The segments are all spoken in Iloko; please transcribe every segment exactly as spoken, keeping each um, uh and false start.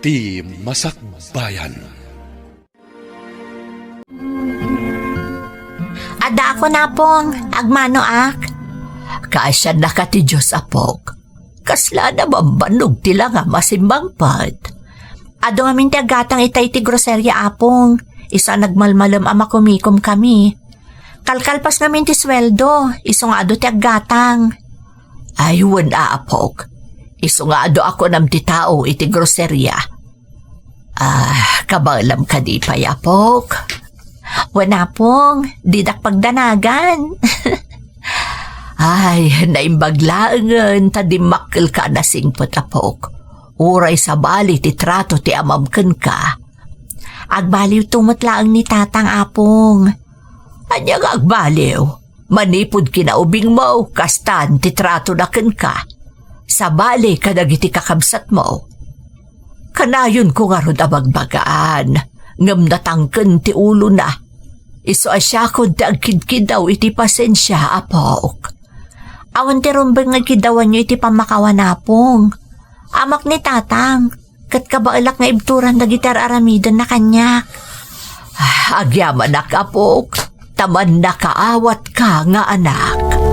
ti Masakbayan. Addaakon, Apong, agmanoak. Kaasiannaka ti Dios, apok. Kasla a nabambannog ti langam a simmangpet. Adu ngamin ti aggatang ita iti groseria, Apong. Isu a nagmalmalem a makumikom kami. Kalkalpas ngamin ti sueldo, isu nga adu ti aggatang. Ay, wen a, apok. Isu nga adu a kunam ti tao iti groseria. Ah, kabaelam kadi pay, apok? Wen, Apong, didak pagdanagan. Ay, naimbag laengen ta dimmakkelka a nasingpet, apok. Uray sabali ti trato ti amam kenka. Agbaliwto met laeng ni Tatang, Apong. Ania nga agbaliw? Manipud kinaubingmo, kastan ti tratona kenka. Sabali kadagiti kakabsatmo. Kanayonko ngarud a bagbagaan, ngem natangken ti ulona. Isu a siakon ti agkidkidaw iti pasensia, apok. Awan ti rumbeng nga ikiddawanyo iti pammakawan, Apong. Amak ni Tatang, ket kabaelak nga ibturan dagiti ar-aramidenna kaniak. Ah, agyamanak, apok, ta mannakaawatka nga anak.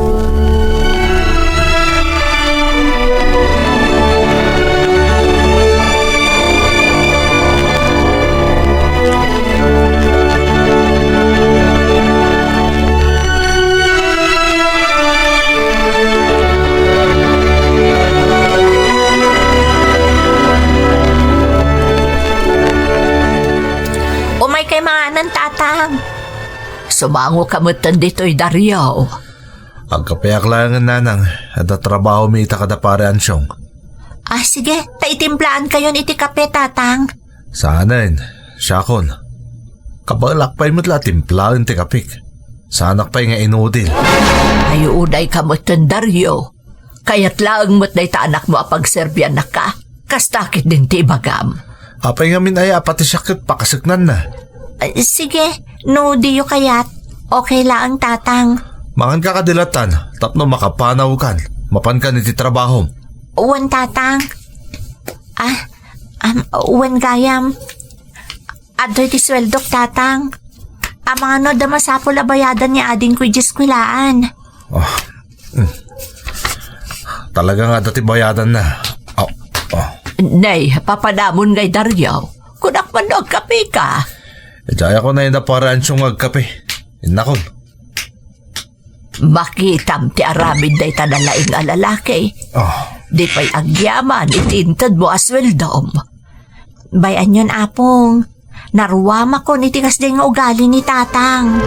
Umaykay manganen, Tatang. Sumangoka metten ditoy, Dario. Agkapeak laengen, Nanang. Adda trabahomi ita kada Pare Ansyong. Ah, sige. Ta itimplaan kayon iti kape, Tatang. Saanen, siakon. Kabaelak pay met la a timplaen ti kapek. Saanak pay nga inudil. Ay, unayka metten, Dario. Kayat laeng met dayta anakmo a pagserbiannaka. Kasta ketdin ti ibagam. Apay ngamin aya a pati siak ket pakaseknanna? Ah, sige, no diyo kayat. Okay laeng, Tatang. Manganka kadi lattan, tapno makapanawkan. Mapankan iti trabahom. Wen, Tatang. Ah, am, wen gayam. Adtoy ti sueldok, Tatang. Amangan no adda masapul a bayadan ni adingko idiay eskuelaan. Ah, mm. Talaga nga adda ti bayadanna. Ah, ah. Nay, papadamon ngay, Dario. Kunak man no agkapeka. Idiay ako nay na Pare Ansyong nga agkape. Innakon. Makitam ti aramid dayta nalaing a lalaki. Ah. Di pay agyaman iti intedmo a sueldom. Bay-anyon, Apong. Naruamakon iti kasdiay nga ugali ni Tatang.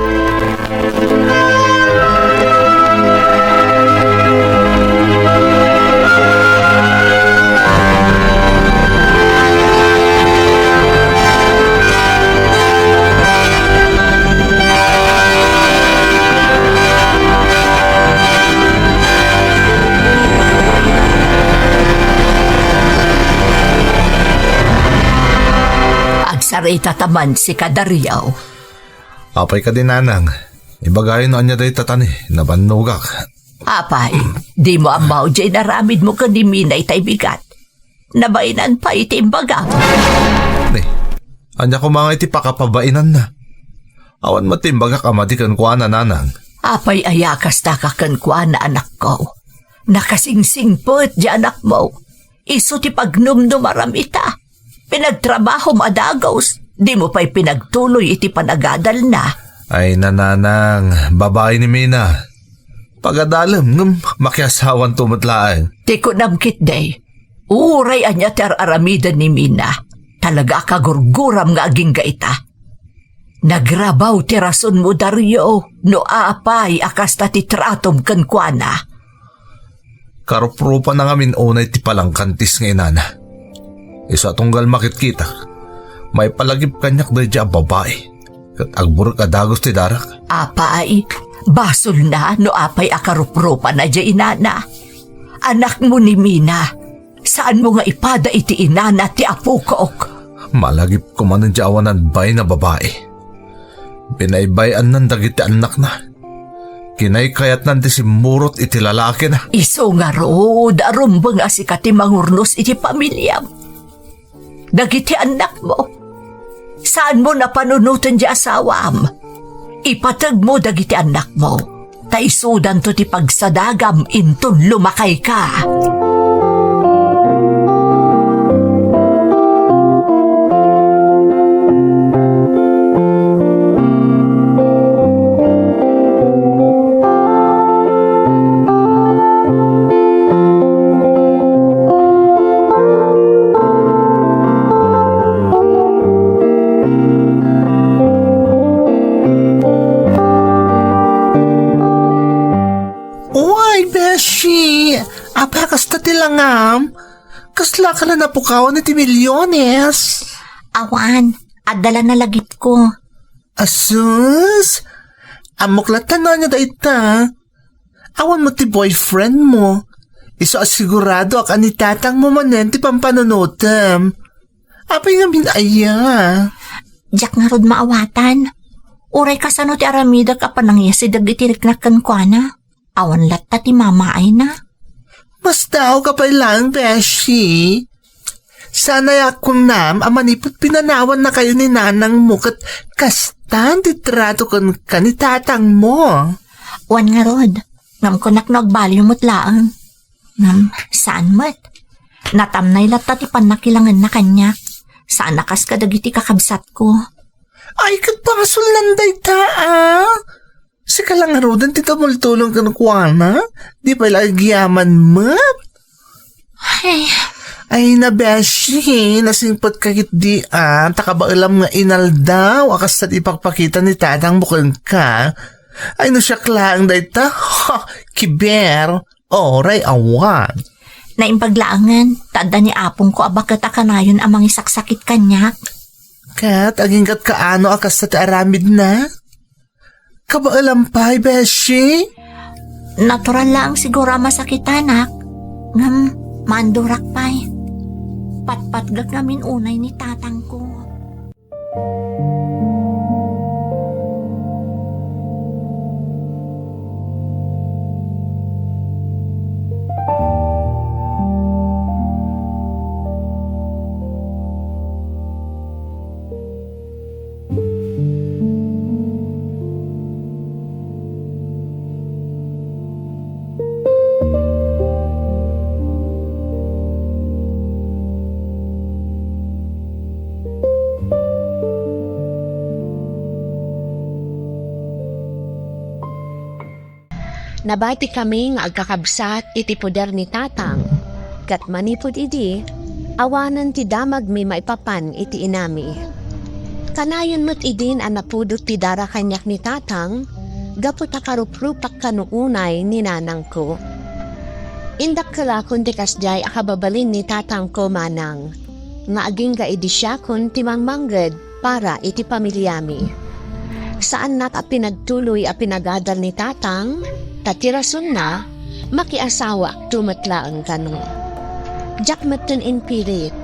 Agsarita ta man sika, Dario. Apay kadi, Nanang? Ibagayo no ania dayta tani, nabannogak. Apay, dimo ammo diay inaramidmo ken ni Mina itay bigat. Nabainan pay ti imbagam. Ni, ania koma nga iti pakapabainanna? Awan met ti imbagak a madi kenkuana, Nanang. Apay aya kastaka kenkuana, anakko? Nakasingsingpet diay anakmo. Isu ti pagnumnumaram ita. Pinagtrabahom a dagus, dimo pay pinagtuloy iti panagadalna. Ay, Nanang, babai ni Mina. Pagadalem ngem makiasawanto met laeng. Ti kunam ketdi, uray ania ti ar-aramiden ni Mina, talaga a kagurguram nga agingga ita. Nagrabaw ti rasonmo, Dario, no apay a kasta ti tratom kenkuana. Karuprupanna ngamin unay ti palangkantis nga inana. Isu a tunggal makitkitak, maipalagip kaniak daydiay a babai, ket agburek a dagus ti darak. Apay, basolna no apay a karuprupanna diay inana. Anakmo ni Mina, saanmo nga ipada iti inana ti apokok. Malagipko manen diay awanan bain a babai. Binaybay-annan dagiti annakna. Kinaykayatnan ti simmurot iti lalakina. Isu ngarud a rumbeng a sika ti mangurnos iti pamiliam. dagiti annakmo. Saanmo a panunoten ti asawam. Ipategmo dagiti annakmo, ta isudanto ti pagsadagam inton lumakayka. Uy, beshi! Apay a kasta ti langam? Kasla ka la napukawan iti milyones? Awan, adda la nalagipko. Asus! Ammok latta no ania dayta. Awan met ti boyfriend mo. Isu a sigurado a ni tatang mo manen ti pampanunotem. Apay ngamin aya? Diak ngarud maawatan. Uray kasano ti aramidek a panangyasidak iti riknak kenkuana. Awan latta ti mamaayna. Masdaog ka pay laeng, beshi. Saan a kunam a manipud pinanawannakayo ni nanang mo ket kastan ti trato kenka ni tatang mo. Wen ngarud, ngem kunak no agbaliw met laeng. Ngem, saan met. Natamnay latta ti pannakilangenna kaniak. Saan a kas kadagiti kakabsatko. Ay, ket pasulnan dayta, a. Sika la ngaruden ti tumultulong kenkuana, di pay la agyaman met. Ay. Ay, na, beshi, nasingpet ka ketdi, a, ta kabaelam nga inaldaw a kasta ti ipakpakita ni tatang mo kenka. Ay, no siak laeng dayta, ha, kiber, oray awan. Naimbag laengen, ta adda ni apongko a baket a kanayon a mangisaksakit kaniak. Ket, agingga't kaano a kasta ti aramidna? Kabaelam pay, beshi? Natural laeng siguro a masakitanak, ngem maandurak pay. Patpatgek ngamin unay ni tatangko. Nabatikami nga agkakabsat iti poder ni Tatang, ket manipud idi, awanen ti damagmi maipapan iti inami. Kanayon met idin a napudot ti dara kaniak ni Tatang, gapu ta karuprupak kano unay ni nanangko. Indakkelakon ti kasdiay a kababalin ni Tatangko manang, nga agingga idi siakon ti mangmangged para iti pamiliami. Saannak a pinagtuloy a pinagadal ni Tatang, ta ti rasonna, makiasawaakto met laeng kano. Diak metten impilit,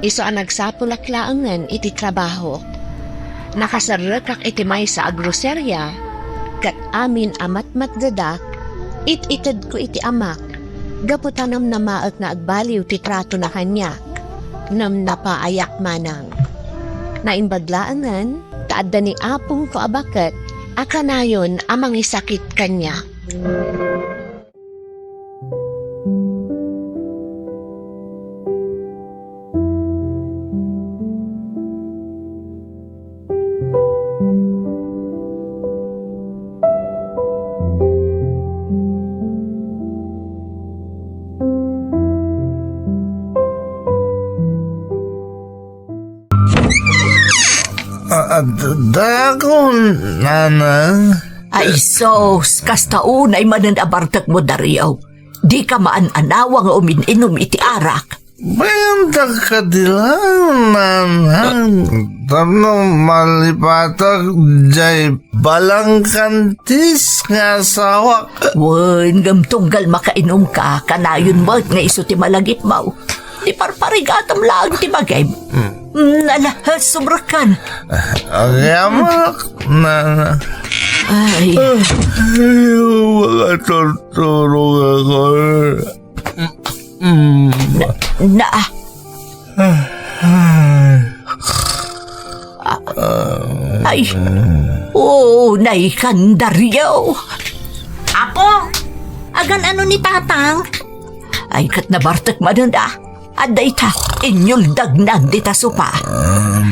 isu a nagsapulak laengen iti trabahok. Nakaserrekak iti maysa a groseria, ket amin a matmatgedak, it-itedko iti amak, gapu ta namnamaek nga agbaliw ti tratona kaniak. Ngem napaayak manang. Naimbag laengen ta adda ni apongko a baket a kanayon a mangisakit kaniak. Ah, ah, d-, dako, nanang. Ay, sus, kasta unay manen a bartekmo, Dario. Dika maan-anawa nga umin-inum iti arak. Bayan ta kadi laeng, nanang, tapno malipatak jay balangkantis nga asawak. Wen, ngem tunggal makainumka, kanayon met nga isu ti malagipmo. Ti parparigatam laeng ti bagim. Hmm. Mm, ala, ha, sumrekkan. Agyamanak, nanang. Ay. Ay, makaturturog ako. Mm. Na, na, ah. Ay, oo, nay kan Dario. Apo, agan-ano ni Tatang? Ay, ket nabartek manen a. Adda ita, inyuldagnan dita sopa.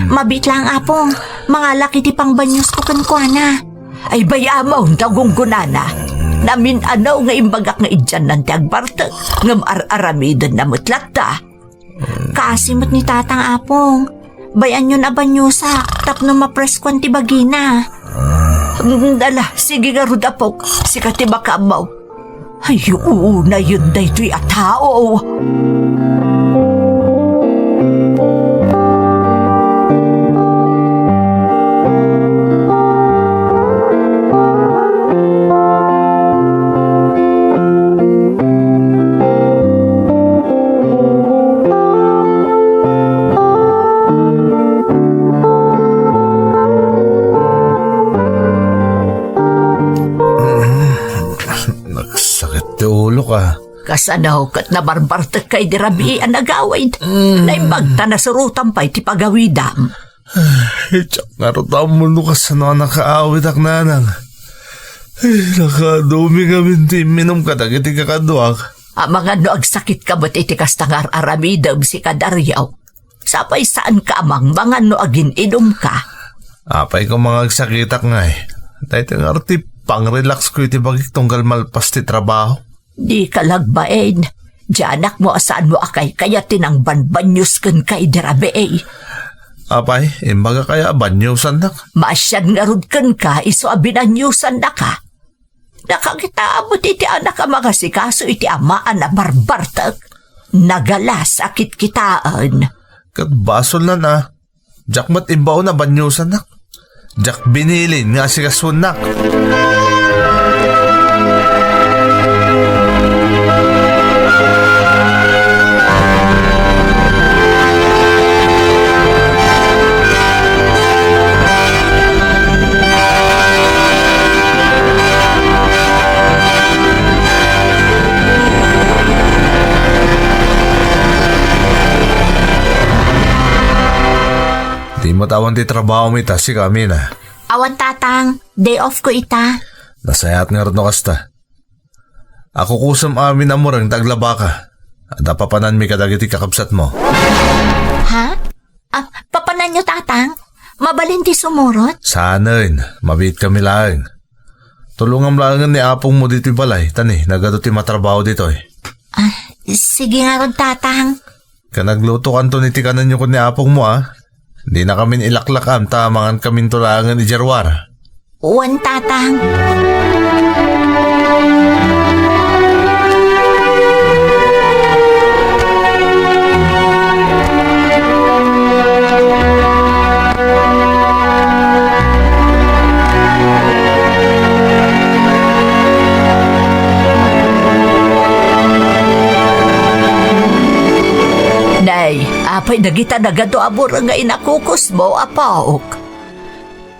Mabiit laeng, Apo. Mangalak iti pangbanyusko kenkuana. Ay, bay-am ta gunggonana. Namin-anaw nga imbagak nga idiannan ti agbartek, ngem ar-aramidenna met latta. Kaasi met ni Tatang, Apong. Bay-anyon a banyusak tapno mapreskoan ti bagina. Mm, ala, sige ngarud, Apok. Sika ti makaammo. Ay, unayen daytoy a tao. Nagsakit ti ulok, a. Kasano ket nabarbartekka idi rabii a nagawid? Mm. Naimbag ta nasurotam pay ti pagawidam. Ay, diak ngarud ammo no kasano a nakaawidak, nanang. Ay, nakaadumi ngamin ti imminum kadagiti kakaduak. Amangan no agsakitka met iti kasta nga ar-aramidem, sika Dario. Sapay saanka a mangmangan no agin-inumka. Apay ko mangagsakitak ngay. Daytoy ngarud ti pangrelaxko iti bagik tunggal malpas ti trabaho. Dika lagbain. Dianakmo a saanmo a kaykayat ti nangbanbanyos kenka idi rabii. Apay, imbagak aya a banyusannak? Maasian ngarud kenka isu a binanyusannaka. Nakakitaam met iti anak a mangasikaso iti amaan a barbartek. Nagalas a kitkitaen. Ket basolnan a. Diak met imbaon a banyusannak. Diak binilin nga asikasuennak. Dimo awan ti trabaho mi ta sika, Mina. Awan, Tatang. Day off ko ita. Nasayaat ngarud no kasta. Akukusem amin a mureng ta aglabaka. Adda papananmi kadagiti kakabsatmo. Ha? Ah, papananyo, Tatang? Mabalin ti sumurot? Saanen, mabiitkami laeng. Tulongam laengen ni apongmo ditoy balay, ta ni, nagadu ti matrabaho ditoy. Ah, sige ngarud, Tatang. Ken aglutokanton iti kanenyo ken ni apongmo, a. Dinakamin ilaklak-am ta mangankaminto laengen idiay ruar. Wen, Tatang. Nay, apay dagita nagadu a mureng nga inakukusmo, apok?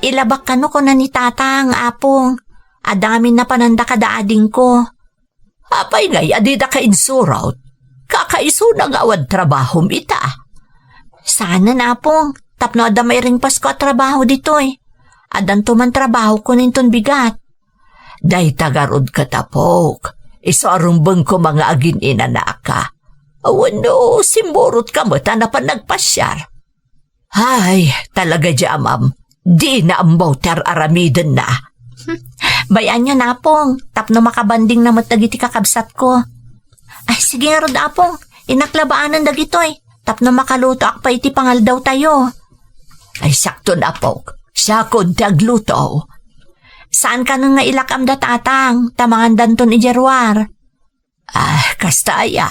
Ilabak kano, kuna ni Tatang, Apong. Adda ngamin napananda kada adingko. Apay ngay a didaka insurot? Kakaisuna nga awan trabahom ita. Saanen, Apong, tapno adda mairingpasko a trabaho ditoy. Addanto man trabahokon inton bigat. Dayta garud ket, apok, isu a rumbeng koma nga agin-inanaka. Wenno simmurotka met a napan nagpasiar. Ay, talaga diay amam, dina ammo ti ar-aramidenna. Bay-anyon, Apong, tapno makabandingna met dagiti kakabsatko. Ay, sige ngarud, Apong, innak labaanen dagitoy, tapno makalutoak pay iti pangaldawtayo. Ay, sakton, apok, siakon ti agluto. Saan kano nga ilak-am da Tatang, ta mangandanton idiay ruar. Ah, kasta aya.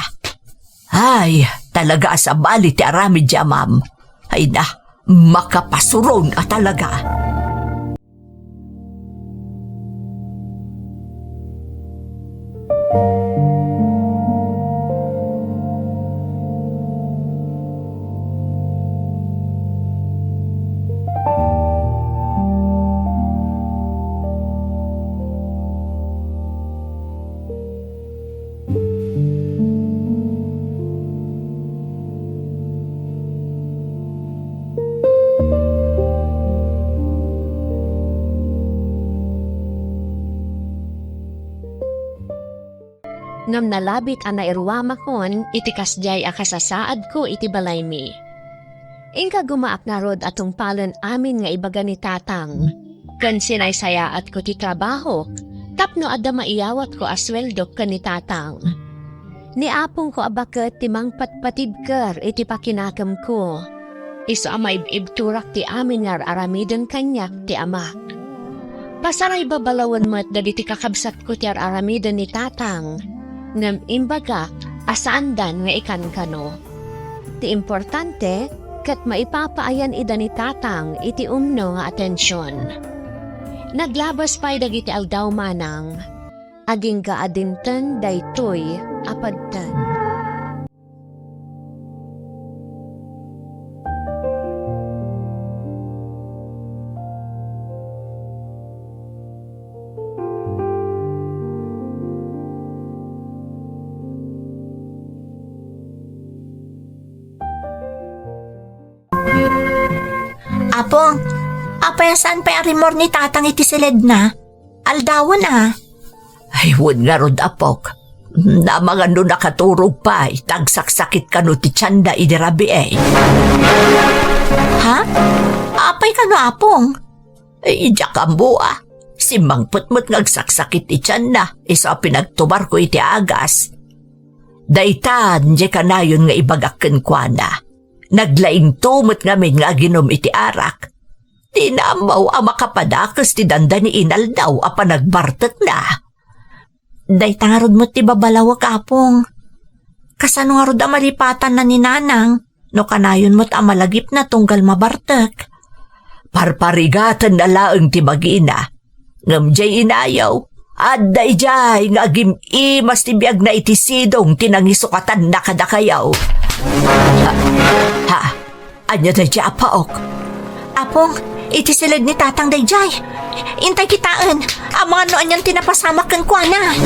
Ay, talaga a sabali ti aramid diay amam. Ay na, makapasuron a talaga. ngem nalabit a nairuamakon iti kasdiay a kasasaadko iti balaymi. Inka gumaak ngarud a tungpalen amin nga ibaga ni Tatang, ken sinaysayaatko ti trabahok tapno adda maiyawatko a sueldok ken ni Tatang. Ni apongko a baket ti mangpatpatibker iti pakinakemko. Isu a maib-ibturak ti amin nga ar-aramiden kaniak ti ama. Pasaray babalawen met dagiti kakabsatko ti ar-aramiden ni Tatang, ngem imbagak a saandan nga ikankano. Ti importante, ket maipapaayan ida ni Tatang iti umno nga atension. Naglabas pay dagiti aldaw manang. Agingga a dimteng daytoy a padten. Apong, apay a saan pay a rimmuar ni Tatang iti siledna? Aldawen a. Ay, wen ngarud, apok. Amangan no nakaturog pay, ta agsaksakit kano ti tianna idi rabii. Ha? Apay kano, Apong? Ay, diak ammo a. Simmangpet met nga agsaksakit ti tianna, isu a pinagtubarko iti agas. Daytan, diay kanayon nga ibagak kenkuana. Naglaingto met ngamin nga aginom iti arak. Dina ammo a makapadakes ti dandani inaldaw a panagbartekna. Dayta ngarud met ti babalawek, Apong. Kasano ngarud a malipatanna ni Nanang no kanayon met a malagipna tunggal mabartek? Parparigatenna laeng ti bagina. Ngem diay inayo, adda idiay nga agim-imas ti biagna iti sidong ti nangisukatanna kadakayo. Ha? Ha? Ania daydiay, Apok? Apong, iti siled ni Tatang daydiay. Intay kitaen, amangan no anian ti napasamak kenkuana.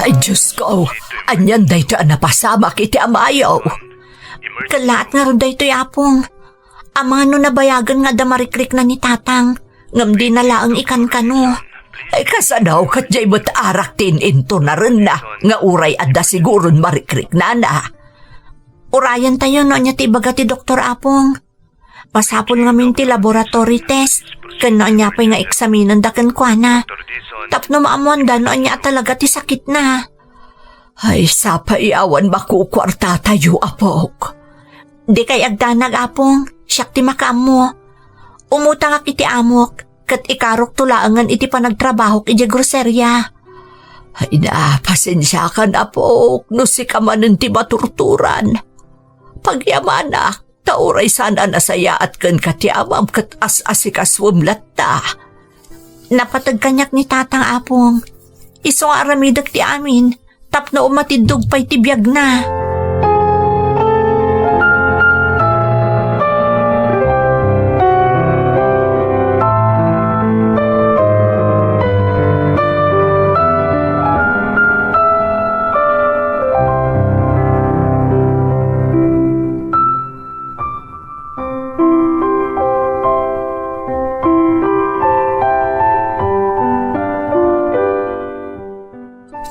Ay, Diyos ko, anian daytoy a napasamak iti amayo? Kellaat ngarud daytoy, Apong. Amangan no nabayagen nga adda marikrikna ni Tatang, ngem dina laeng ikankano. Ay, kasano ket diay met arak ti in-intunarenna nga uray adda siguron marikriknana? Urayentayo no ania ti ibaga ti doktor, Apong. Masapul ngamin ti laboratory test, ken no ania pay nga eksaminenda kenkuana. Tapno maammoanda no ania a talaga ti sakitna. Ay, sapay awan makukuartatayo, Apok. Dikay agdanag, Apong, siak ti makaammo. Umutangak iti amok, ket ikarokto laengen iti panagtrabahok idiay groseria. Ay na, pasensiakan, Apok, no sika manen ti maturturan. Pagyamanak, ta uray saan a nasayaat kenka ti amam ket as-asikasuem latta. Napateg kaniak ni Tatang, Apong. Isu nga aramidek ti amin, tapno umatiddog pay ti biagna.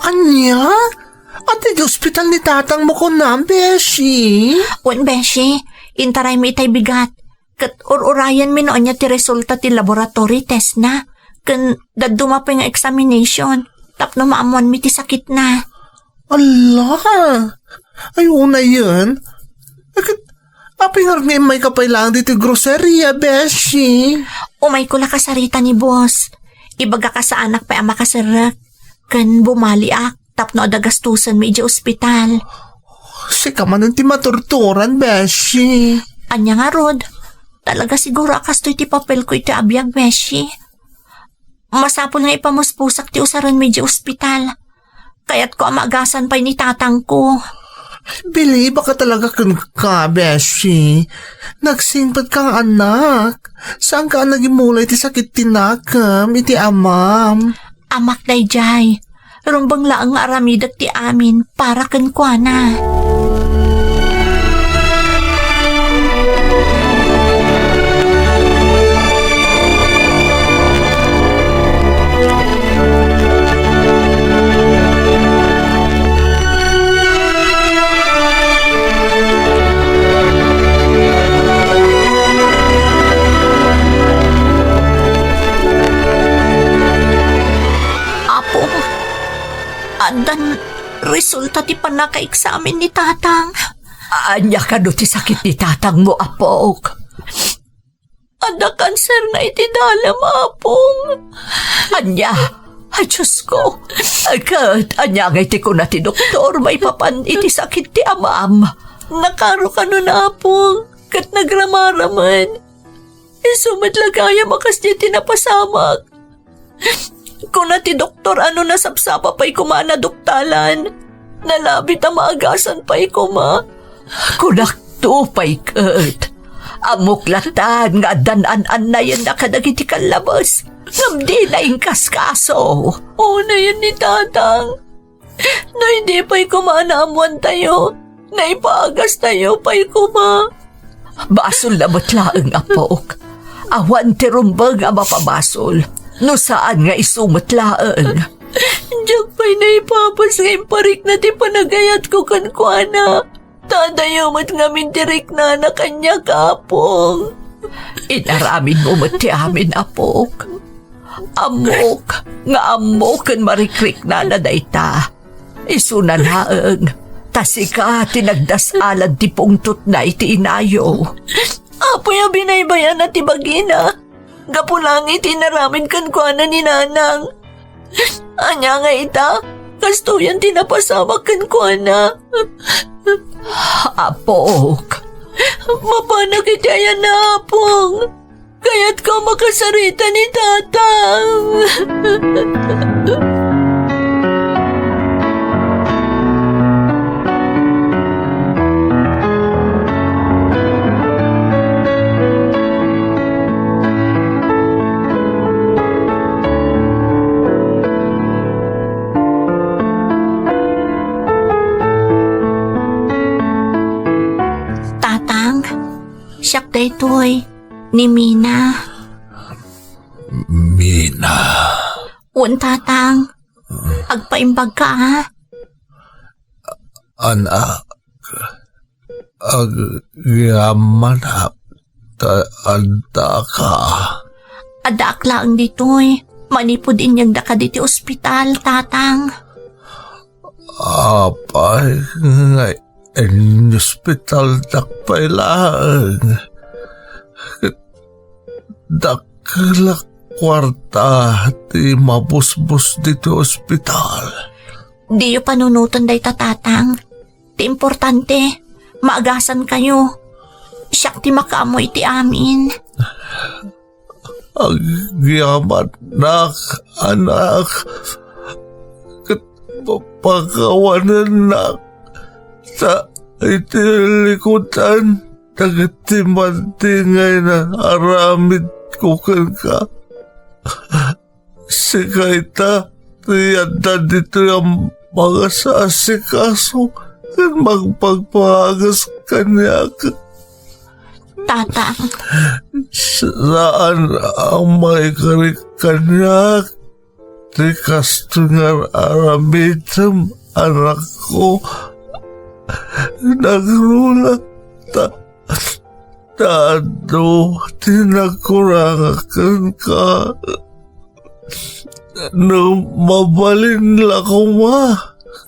Ania? Adda idiay ospital ni tatangmo kunam, beshi? Wen, beshi. Intaraymi itay bigat. Ket ur-urayenmi no ania ti resulta ti laboratory testna. Ken dadduma pay nga examination. Tapno maammoanmi ti sakitna. Ala! Ay, unayen. Ket apay ngarud nga immayka pay laeng ditoy groceria, beshi? Umayko la kasarita ni boss. Ibagak a saanak pay a makaserrek. Ken bumaliak tapno adda gastusenmi idiay ospital. Sika manen ti maturturan, beshi. Ania ngarud? Talaga siguro a kastoy ti papelko iti abiag, beshi. Masapul nga ipamuspusak ti usarenmi idiay ospital. Kayatko a maagasan pay ni tatangko. Bilibak ka talaga kenka, Beshi. Nagsingpet ka nga anak. Saan ka a nagimulay ti sakit ti nakem iti amam? Amak daydiay. Rumbeng laeng nga aramidek ti amin para kenkuana. Apo, addan resulta ti pannakaeksamin ni tatang. Ania kano ti sakit ni tatangmo, apok? Adda kanserna iti dalem, Apong. Ania? Ay, Diosko. Ay, ket ania ngay ti kuna ti doktor maipapan iti sakit ti amam? Nakaro kanona, Apong, ket nagramaramen. Isu met la gayam a kasdiay ti napasamak. Kuna ti doktor a no nasapsapa pay koma a naduktalan, nalabit a maagasan pay koma. Kunakto pay ket. Ammok latan nga addan an-annayenna kadagiti kallabes, ngem dina inkaskaso. Unayen ni tatang. No idi pay koma a naammoantayo, naipagastayo pay koma. Basol na met laeng, apok. Awan ti rumbeng a mapabasol, no saan nga isu met laeng. Diak pay naipapas nga imparikna ti panagayatko kenkuana. Ta adayo met ngamin ti riknana kaniak, Apong. Inaramidmo met ti amin, apok. Ammok nga ammo ken marikriknana dayta. Isuna laeng, ta sika ti nagdas-alan ti pungtotna iti inayo. Apoy a binaybay-anna ti bagina, gapu laeng iti inaramid kenkuana ni nanang. Ania nga ita, kastoyen ti napasamak kenkuana. Apok. Mapanak iti ayanna, Apong. Kayatko a makasarita ni tatang. Tatang, siak daytoy, ni Mina. Mina. Wen, Tatang. Agpaimbag ka, a? Anak, agyamanak ta addaka. Addaak laeng ditoy. Manipud inyegdaka ditoy ospital, Tatang. Apay, ngay, inospitaldak pay laeng. Ket dakkel a kuarta ti mabusbos ditoy ospital. Diyo panunoten dayta, Tatang. Ti importante, maagasankayo. Siak ti makaammo iti amin. Agyamanak, anak, ket pa-, pakawanennak ta iti likudan dagiti madingay nga aramidko kenka. Sika ita ti adda ditoy a mangasasikaso ken mangpagpagas kaniak. Tatang. Saan a maikarik kaniak ti kastoy nga aramidem, anakko. Nagruna ta, ta adu ti nagkurangak kenka. No mabalin la koma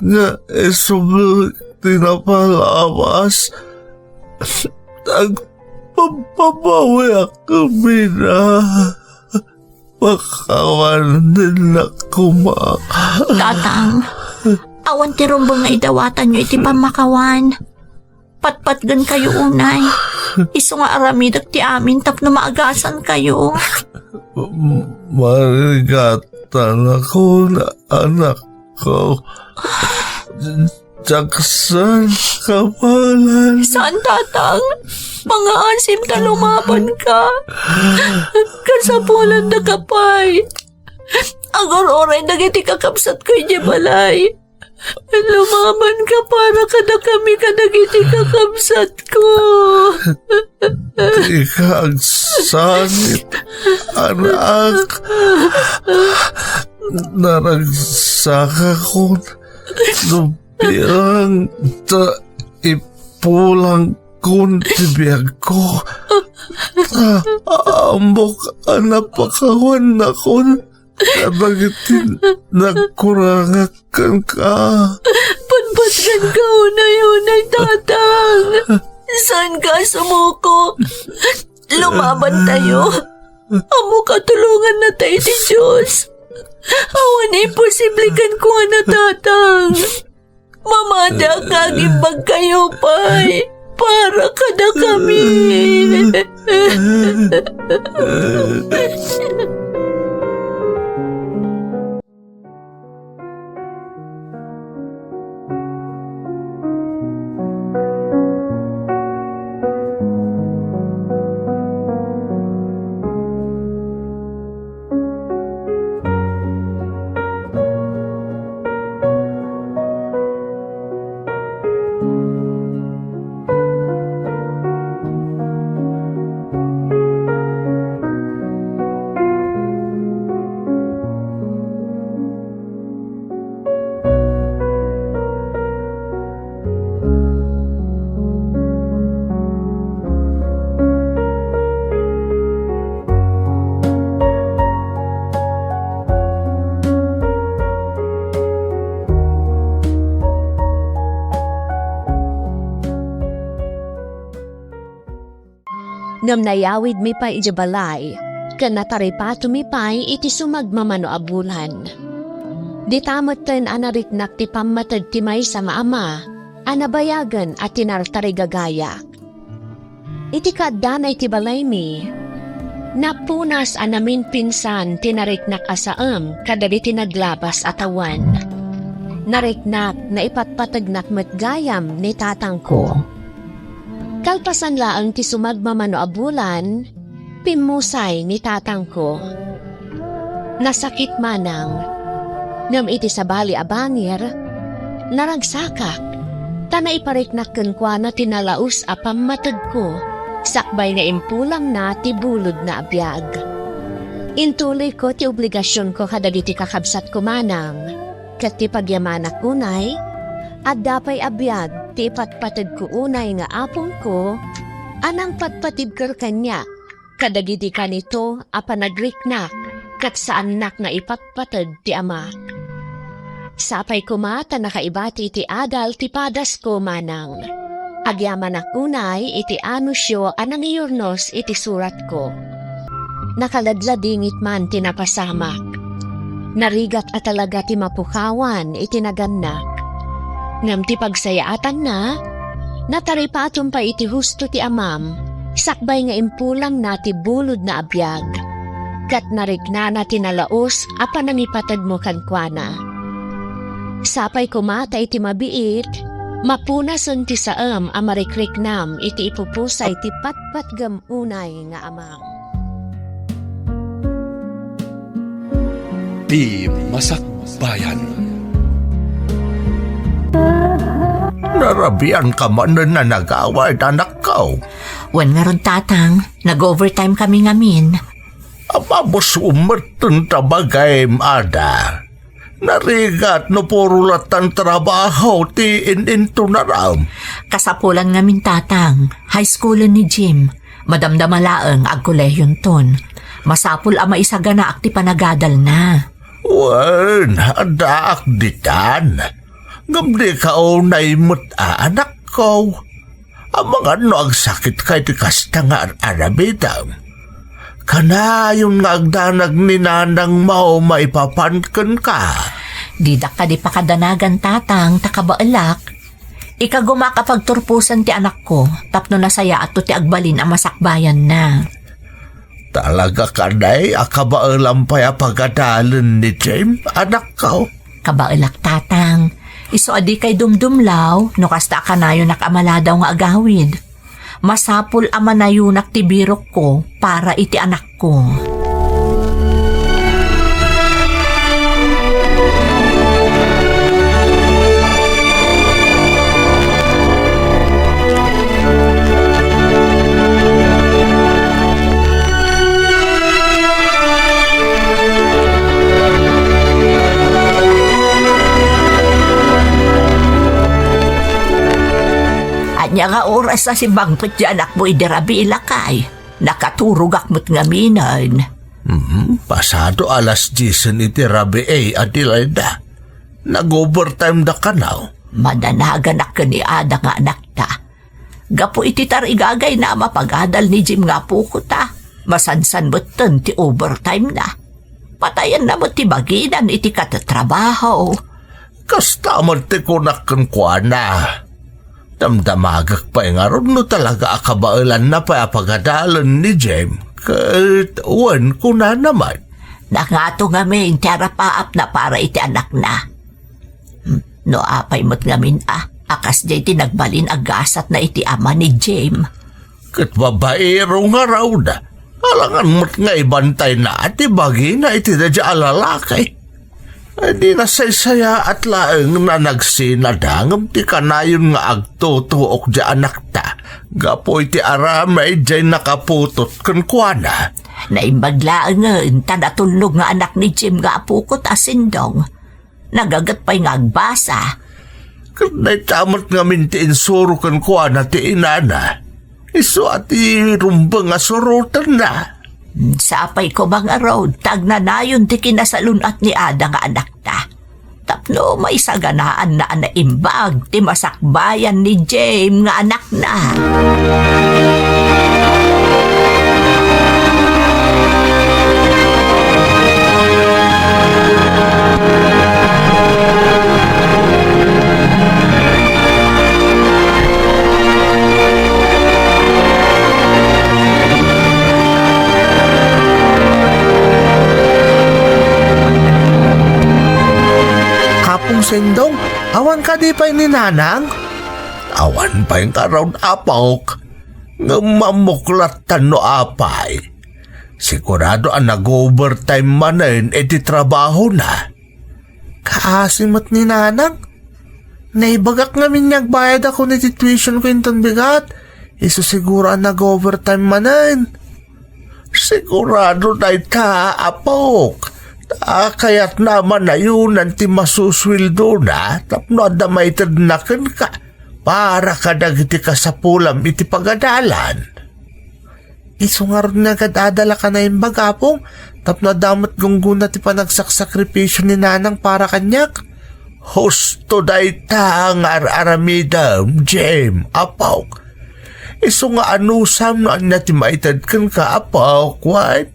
nga isubli ti napalabas, agpapabawiak, Mina. Pakawanennak koma. Tatang, awan ti rumbeng nga idawatanyo iti pammakawan. Patpatgenkayo unay. Isu nga aramidek ti amin tapno maagasankayo. Marigatanakon, anak. ko. Diak saan kabaelan. Saan, Tatang? Mangaasim ta lumaban ka. Kasapulan da ka pay. Agur-uray dagiti kakabsatko idiay balay. Lumaban ka para kadakami kadagiti kakabsatko. Dika agsangit, anak. Naragsakakon no bilang ta ipulangkon ti biagko. Ta ammok a napakawannakon kadagiti nagkurangak kenka. Patpatgenka unay-unay, Tatang. Saanka a sumuko. Lumaban tayo. Ammok a tulongannata ti Dios. Awan imposible kenkuana, Tatang. Mamatiak nga agimbagkayo pay para kadakami. Ngem nayawidmi pay idiay balay, ken nataripatomi pay iti sumagmamano a bulan. Dita metten a nariknak ti pammated ti maysa nga ama a nabayagen a tinartarigagaya. Iti kaaddana iti balaymi, napunas a naminpinsan ti nariknak a saem kadagiti naglabas a tawen. Nariknak naipatpategnak met gayam ni tatangko. Kalpasan laeng ti sumagmamano a bulan, pimmusay ni tatangko. Nasakit manang, ngem iti sabali a bangir, naragsakak, ta naipariknak kenkuana ti nalaus a pammatedko, sakbay nga impulangna ti bulodna a biag. Intuloyko ti obligasionko kadagiti kakabsatko manang, ket ti pagyamanak unay, adda pay a biag ti ipatpatedko unay nga apongko a nangpatpatibker kaniak kadagidi kanito a panagriknak ket saannak nga ipatpated ti amak. Sapay koma ta nakaibati iti adal ti padasko manang. Agyamanak unay iti anusio a nangiyurnos iti suratko. Nakaladladingit man ti napasamak. Narigat a talaga ti mapukawan iti nagannak. Ngem ti pagsayaatanna, nataripaton pay iti husto ti amam, sakbay nga impulangna ti bulodna a biag, ket nariknana ti nalaus a panangipatedmo kenkuana. Sapay koma ta iti mabiit, mapunasen ti saem a marikriknam iti ipupusay ti patpatgem unay nga amam. Ti masakbayan. Narabian ka manen a nagawid, anakko? Wen ngarud, Tatang, nag-overtime kami ngamin. Apabusom metten ta bagim, Ada. Narigat no puro lattan trabaho ti in-intunaram. Kasapulan ngamin, Tatang. High schoolen ni Jim. Madamdama laeng agkolehionton. Masapul a maisaganaak ti panagadalna. Wen, addaak ditan. Ngem dika unay met a, anakko. Amangan no agsakitka iti kasta nga ar-aramidem. Kanayon nga agdanag ni nanangmo maipapan kenka. Didak kadi pakadanagan, Tatang, ta kabaelak. Ikagumak a pagturposan ti anakko tapno nasayaatto ti agbalin a masakbayanna. Talaga kadi a kabaelam pay a pagadalen ni Jim, anakko? Kabaelak, Tatang. Isu a dikay dumdumlaw no kasta a kanayonak a maladaw nga agawid. Masapul a manayonak ti birokko para iti anakko. Ania nga oras a sibangpet ti anakmo idi rabii, lakay? Nakaturogak met ngaminen. Mhm, pasado alas diesen iti rabii, Adelaida. Nag-overtime da kano. Madanaganak ken ni Ada nga anakta. Gapu iti tarigagayna a mapagadal ni Jim nga apokota, masansan metten ti overtime na. Patayenna met ti baginan iti katatrabaho. Kasta met ti kunak kenkuana. Damdamagek pay ngarud no talaga a kabaelanna pay a pagadalen ni Jim ket wen kunana met. Nangato ngamin ti arapaapna para iti anakna. Hmm, no apay met ngamin a, a kasdiay ti nagbalin a gasatna iti ama ni Jim. Ket babaero ngarud, alangan met nga ibantayna ti bagina iti daydiay a lalaki. Ay, di nasaysayaat laeng a nagsinada ngem ti kanayon nga agtutuok ti anakta gapu iti aramid diay nakaputot kenkuana. Naimbag laengen ta natulnog nga anak ni Jim nga apokot a Sindong. Nagaget pay nga agbasa. Ket dayta met ngamin ti insuro kenkuana ti inana. Isu a ti rumbeng a surotenna. Sapay koma ngarud ta agnanayon ti kinasalun-at ni Ada nga anakta. Tapno maisaganaanna a naimbag ti masakbayan ni Jim nga anakna. Apong Sendong, awan kadi pay ni Nanang? Awan pay ngarud, apok. Ngem mammuklatan no apay. Sigurado a nag-overtime manen iti trabahona. Kaasi met ni Nanang. Naibagak ngamin nga agbayadakon iti tuition ko inton bigat. Isu siguro a nag-overtime manen. Sigurado dayta, apok. Ta kayatna a manayonan ti masusueldona tapno adda maitedna kenka para kadagiti kasapulam iti pagadalan. Isu ngarud nga agad-adal a naimbag, Apong, tapno adda met gunggona ti panagsaksakripisio ni Nanang para kaniak. Husto dayta nga ar-aramidem, Jim, apok. Isu nga anusam no ania ti maited kenka, apok, wen?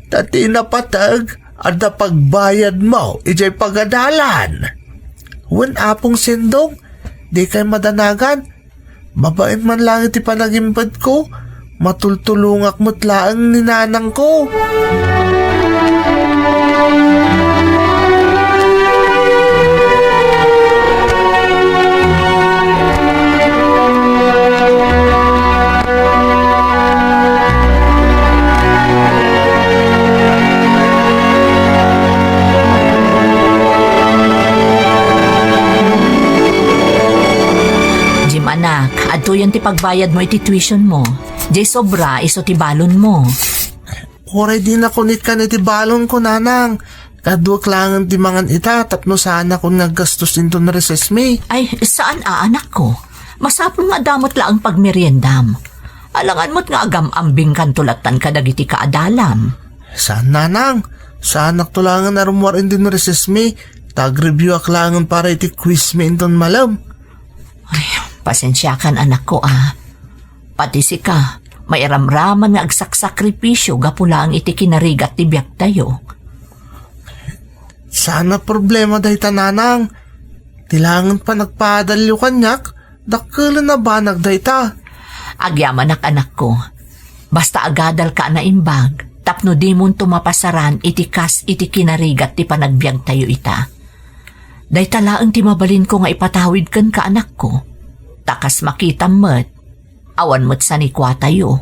Ta ti napateg, adda pagbayadmo idiay pagadalan. Wen, Apong Sendong, dikay madanagan. Babaen man laeng iti panagimpedko, matultulongak met laeng ni nanangko. Jim, anak, adtoyen ti pagbayadmo iti tuition mo. Jay sobra, isu ti balonmo. Uray dinak unitkan iti balonko, nanang. Kaduak laengen ti mangan ita tapno saanakon nga aggastos inton recess mi. Ay, saan a, anakko. Masapul nga adda met laeng pagmeriendam. Alangan met nga agam-ambingkanto lattan kadagiti kaadalam. Saan, nanang. Saanakto laengen a rummuar inton recess mi. Ta agreviewak laengen para iti quiz mi inton malem. Ay, pasensiakan, anakko, a. Pati sika, mairamraman nga agsaksakripisio gapu laeng iti kinarigat ti biagtayo. Saan a problema dayta, nanang. Ti laengen panagpaadalyo kaniak, dakkelen a banag dayta. Agyamanak, anakko. Basta agadalka a naimbag, tapno dimonto mapasaran iti kas iti kinarigat ti panagbiagtayo ita. Dayta laeng ti mabalinko nga ipatawid kenka, anakko. Ta kas makitam met, awan met sanikuatayo.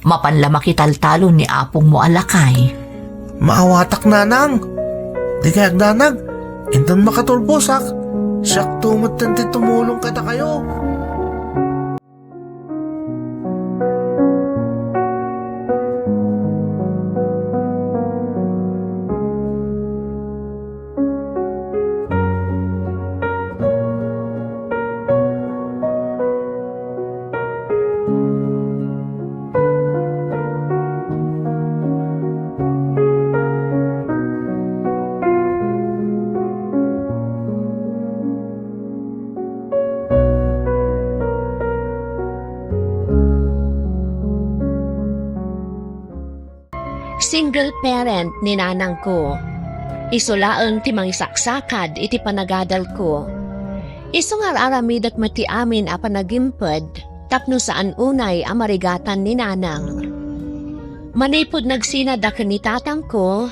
Mapan la makitaltalon ni apongmo a lakay. Maawatak, nanang. Dikay agdanag. Inton makatulposak, siakto metten ti tumulong kadakayo. Single parent ni nanangko. Isu laeng ti mangisaksakad iti panagadalko. Isu nga ar-aramidek met ti amin a panagimped tapno saan unay a marigatan ni nanang. Manipud nagsinada ken ni tatangko,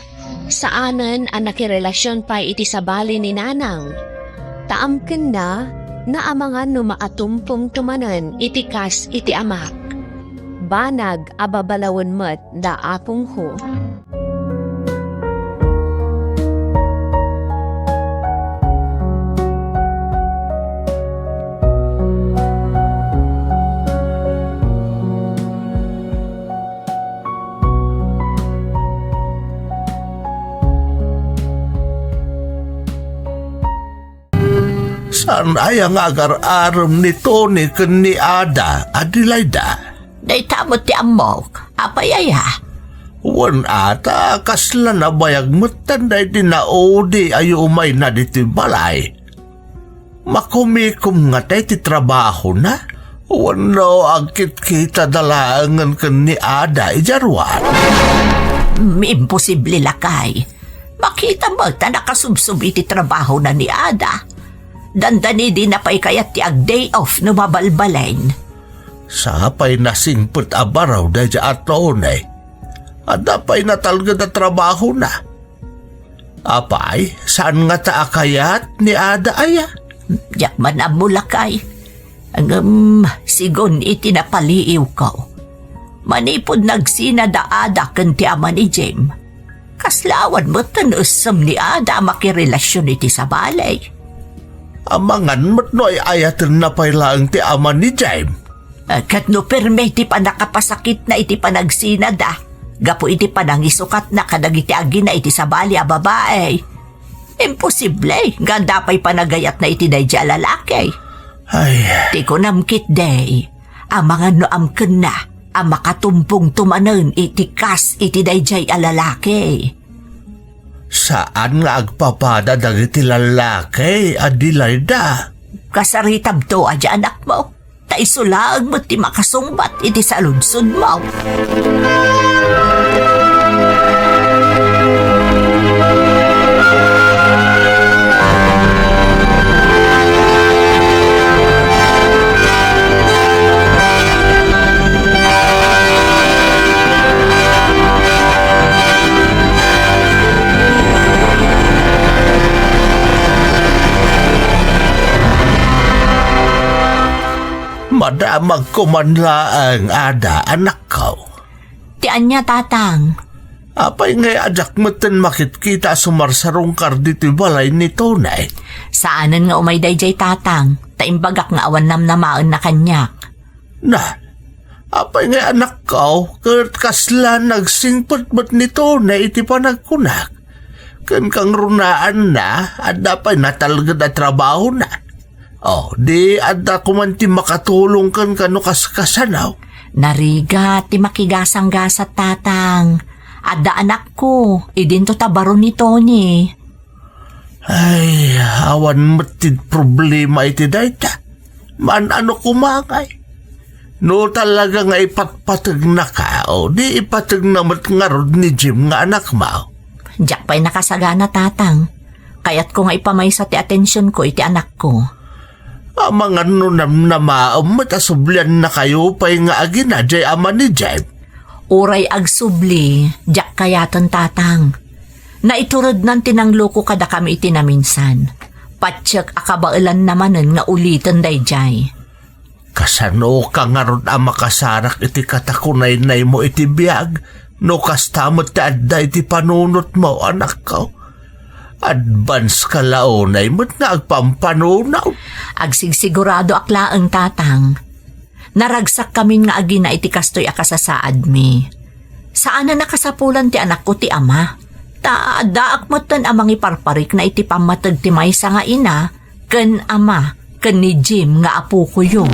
saanen a nakirelasyon pay iti sabali ni nanang. Ta amkenna, naamangan no makatumpongto manen iti kas iti amak. Banag a babalawen met da apongko. Saan aya nga agar-arem ni Tony ken ni Ada, Adelaida? Dayta met ti ammok. Apay aya? Wen a ta kasla nabayag metten daydi naudi a yumayna ditoy balay. Makumikom ngata iti trabahona? Wenno agkitkitada laengen ken ni Ada idiay ruar? Mm, imposible, lakay. Makita met a nakasubsob iti trabahona ni Ada. Dandanidina pay kayat ti ag-day off no mabalbalen. Sapay nasingpet a baro daydiay a Tony. Adda pay natalged a trabahona. Apay, saan ngata a kayat ni Ada aya? Diak man ammo, lakay. Ngem, sigun iti napaliiwko, manipud nagsina da Ada ken ti ama ni Jim, kasla awan met ti naessem ni Ada a makirelasyon iti sabali. Amangan met no ay-ayatenna pay laeng ti ama ni Jim. Eh, ket no permi ti pannakapasakitna iti panagsinada gapu iti panangisukatna kadagiti agina iti sabali a babai, imposible nga adda pay panagayatna iti daydiay a lalaki. Ay. Ti kunam ketdi, amangan no amkenna a makatumpongto manen iti kas iti daydiay a lalaki. Saan nga agpapada dagiti lallaki, Adelaida. Kasaritabto a di anakmo. Ta isu laeng met ti makasungbat iti saludsodmo. Madamagko man laeng, Ada, anakko. Ti ania, Tatang? Apay ngay a diak metten makitkita a sumarsarungkar ditoy balay ni Tony? Saanen nga umay daydiay, Tatang, ta imbagak nga awan namnamaenna kaniak. Na, apay ngay, anakko, ket kasla nagsingpet met ni Tony iti panagkunak? Ken kangrunaanna, adda pay natalged a trabahona. Oh, di adda koman ti makatulong kenka no kaskasano? Narigat ti makigasanggasat, Tatang. Adda anakko, idinto ta baro ni Tony. Ay, awan met ti problema iti dayta. Maan-ano koma ngay. No talaga nga ipatpategnaka, o di ipategna met ngarud ni Jim nga anakmo. Diak pay nakasagana, Tatang. Kayatko nga ipamaysa ti atensionko iti anakko. Amangan no namnamaem met a subliannakayo pay nga agina diay ama ni Jim. Uray agsubli, diak kayaten, Tatang. Naiturednan ti nangloko kadakami iti naminsan. Patiek a kabaelanna manen nga uliten daydiay. Kasanoka ngarud a makasarak iti katakunaynaymo iti biag no kasta met ti adda iti panunotmo, anakko? Advance ka la unay met nga agpampanunot. Agsigsiguradoak laeng, Tatang. Naragsakkamin nga agina iti kastoy a kasasaadmi. Saanen a kasapulan ti anakko ti ama. Ta addaak metten a mangiparparikna iti pammateg ti maysa nga ina ken ama ken ni Jim nga apokoyo.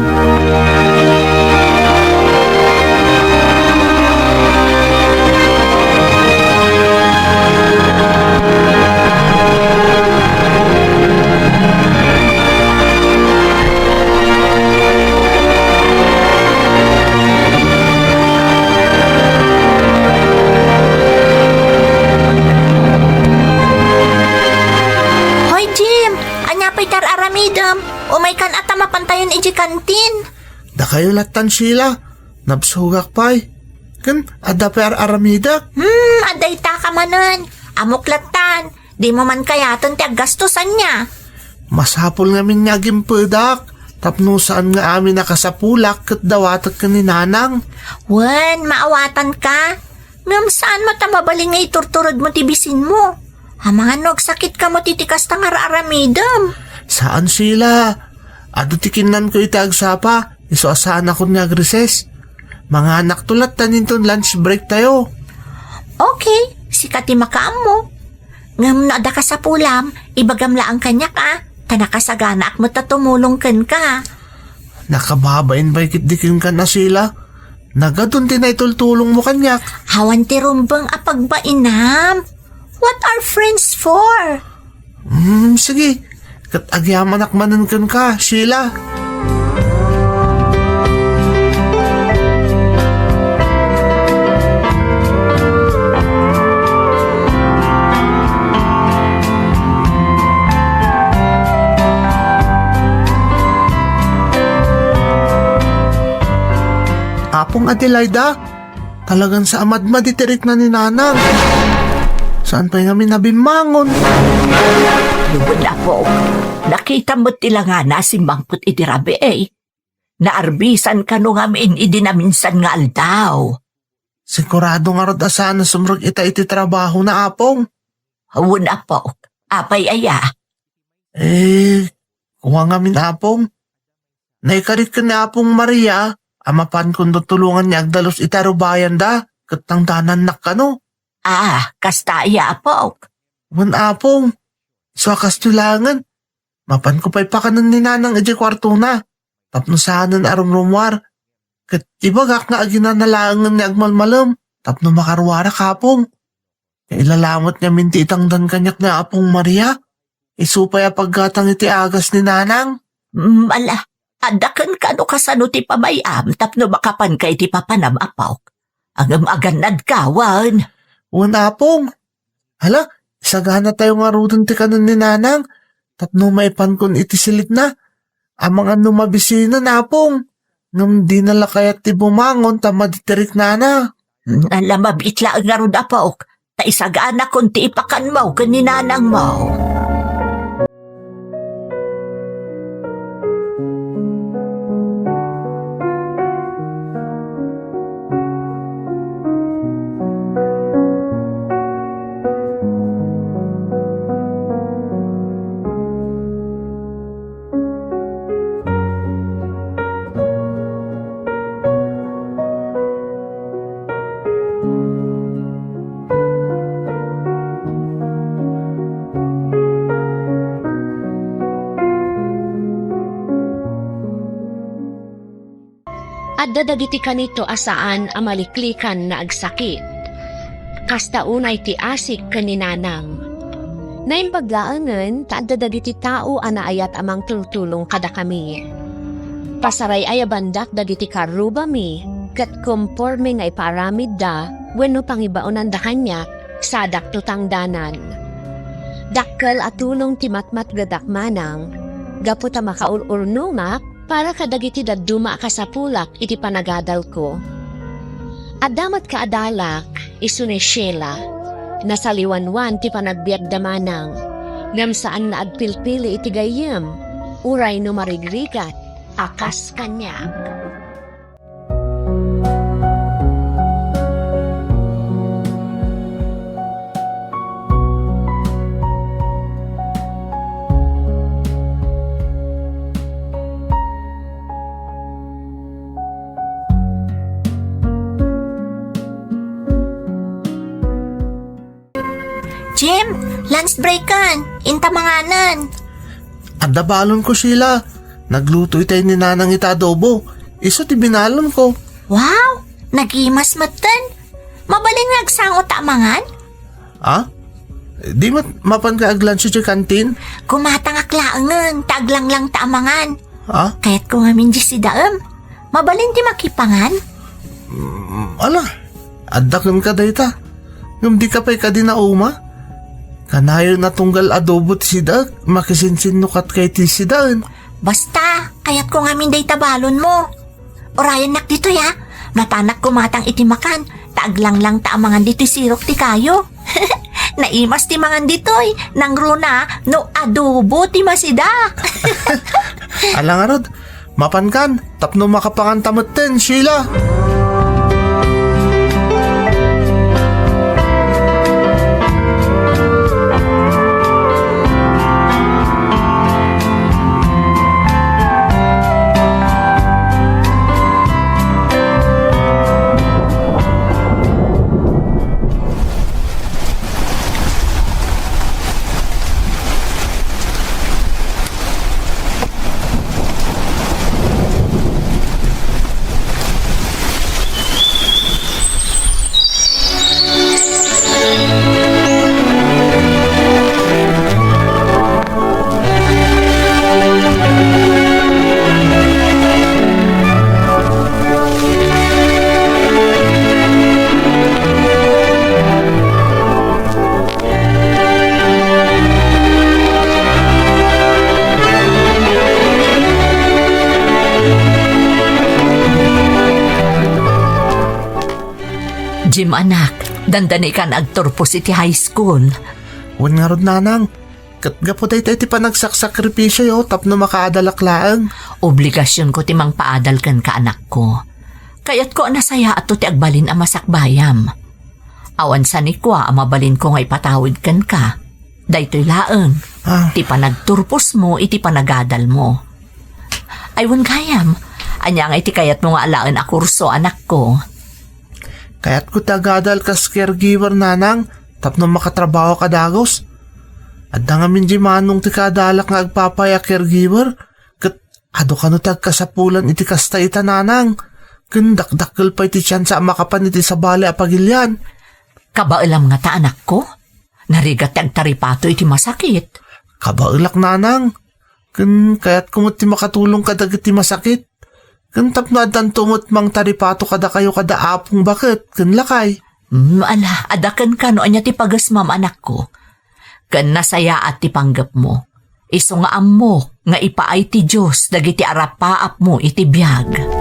Hoy, Jim! Ania pay ti ar-aramidem? Umaykan a ta mapantayon idiay kantin. Dakayo lattan, Sheila. Nabsogak pay. Ken, adda pay ar-aramidek? Hmm, adda itaka manen. Ammok lattan. Dimo man kayaten ti aggastosanna. Masapul ngamin nga agimpedak, tapno saan nga amin a kasapulak ket dawatek ken ni Nanang. Wen, maawatanka. Ngem saan met a mabalin nga iturturedmo ti bisinmo. Amangan no agsakitka met iti kasta nga ar-aramidem. Saan, Sheila. Adu ti kinnanko iti agsapa, isu a saanakon nga agreses. Manganakto lattan inton lunch break tayo. Okay, sika ti makaammo. Ngem no adda kasapulam, ibagam laeng kaniak a, ta nakasaganaak met a tumulong kenka. Nakababain pay ketdi kenka, Sheila. Nagadun ti naitultulongmo kaniak. Awan ti rumbeng a pagbainam. What are friends for? Hmm, sige. Ket agyamanak manen kenka, Sheila. Apong Adelaida, talagan sa a madmadi ti rikna ni Nanang. Saan pay ngamin a bimmangon? Wen, apok, nakitam met ti langana a simmangpet idi rabii. Naarbisan kano ngamin idi naminsan nga aldaw. Sigurado ngarud a saan a sumrek ita iti trabahona, apong. Wen, apok. Apay aya? Eh, kua ngamin, apong. Naikarik ken ni Apong Maria a mapankon tutulongan nga agdalus iti arubayanda ket tangdanannak kano. Ah, kasta aya, apok? Wen, apong. Isu a kastoy laengen, mapanko pay pakanen ni Nanang idiay kuartona tapno saanen a rumrumuar. Ket ibagak nga aginana laengen nga agmalmalem tapno makaruarak, apong. Nailalamet ngamin ti itangdan kaniak ni Apong Maria. Isu pay a paggatang iti agas ni Nanang. Mm, ala, adda kenka no kasano ti pamay-am tapno makapanka iti papanam, apok. Ngem agannadka, wen? Wen, apong. Hala, isagana tayo ngaruden ti kanen ni Nanang tapno maipankon iti silitna. Amangan no mabisinen, apong. Ngem dina la kayat ti bumangon ta madi ti riknana. Ala, mabiit laeng ngarud, apok, ta isaganakon ti ipakanmo ken ni nanangmo. Adda dagiti kanito a saan a maliklikan nga agsakit. Kasta unay ti asik ken ni Nanang. Naimbag laengen ta adda dagiti tao a naayat a mangtultulong kadakami. Pasaray-ayabandak dagiti karrubami ket konforme nga ipaaramidda wenno pangibaonanda kaniak, sadakto tangdanan. Dakkel a tulong ti matmatgedak manang gapu ta makaur-urnongak para kadagiti dadduma a kasapulak iti panagadalko. Adda met kaadalak, isu ni Sheila. Nasaliwanwan ti panagbiagda manang. Ngem saan nga agpilpili iti gayyem, uray no marigrigat a kas kaniak. Jim, lunch breaken. Inta manganen. Adda balonko, Sheila. Nagluto itay ni Nanang ita adobo. Isu ti binalonko. Wow! Nagimas metten. Mabalin nga agsango ta amangan? Ah? Di met mapan ka aglunch iti kantin? Kumatangak laengen, ta aglanglang ta amangan. Ah? Kayatko ngamin di sidaem. Mabalin ti makipangan? Mm, ala, adda kenka dayta. Ngem dika pay kadi nauma? Kanayon a tunggal adobo ti sidaek, makisinsinnukatka iti sidaen. Basta, kayatko ngamin dayta balonmo. Urayennak ditoy, a. Mapanak kumatang iti makan, ta aglanglang ta amangan ditoy sirok ti kayo. Naimas ti mangan ditoy, nangruna no adobo ti masida. Ala ngarud, mapankan, tapno makapanganta metten, Sheila. Jim, anak, dandani kan agturpos iti high school. Wen ngarud, nanang, ket gapu dayta iti panagsaksakripisio tapno makaadalak laeng. Obligasionko ti mangpaadal kenka, anakko. Kayatko a nasayaatto ti agbalin a masakbayam. Awan sanikua a mabalinko nga ipatawid kenka. Daytoy laeng, ah, ti panagturposmo iti panagadalmo. Ay, wen gayam, ania nga iti kayatmo nga alaen a kurso, anakko? Kayatko ti agadal kas caregiver, nanang, tapno makatrabaho ka dagus. Adda ngamin di manong ti kaadalak nga agpapay a caregiver, ket adu kano ti agkasapulan iti kasta ita, nanang. Ken dakdakkel pay ti tiansa a makapan iti sabali a pagilian. Kabaelam ngata, anakko? Narigat ti agtaripato iti masakit. Kabaelak, nanang. Ken kayatko met ti makatulong kadagiti masakit. Ken tapno addanto met mangtaripato kadakayo kada apong baket ken lakay. Mm, ala, adda kenka no ania ti pagesmam, anakko. Ken nasayaat ti panggepmo. Isu nga ammok nga ipaay ti Dios dagiti arapaapmo iti biag.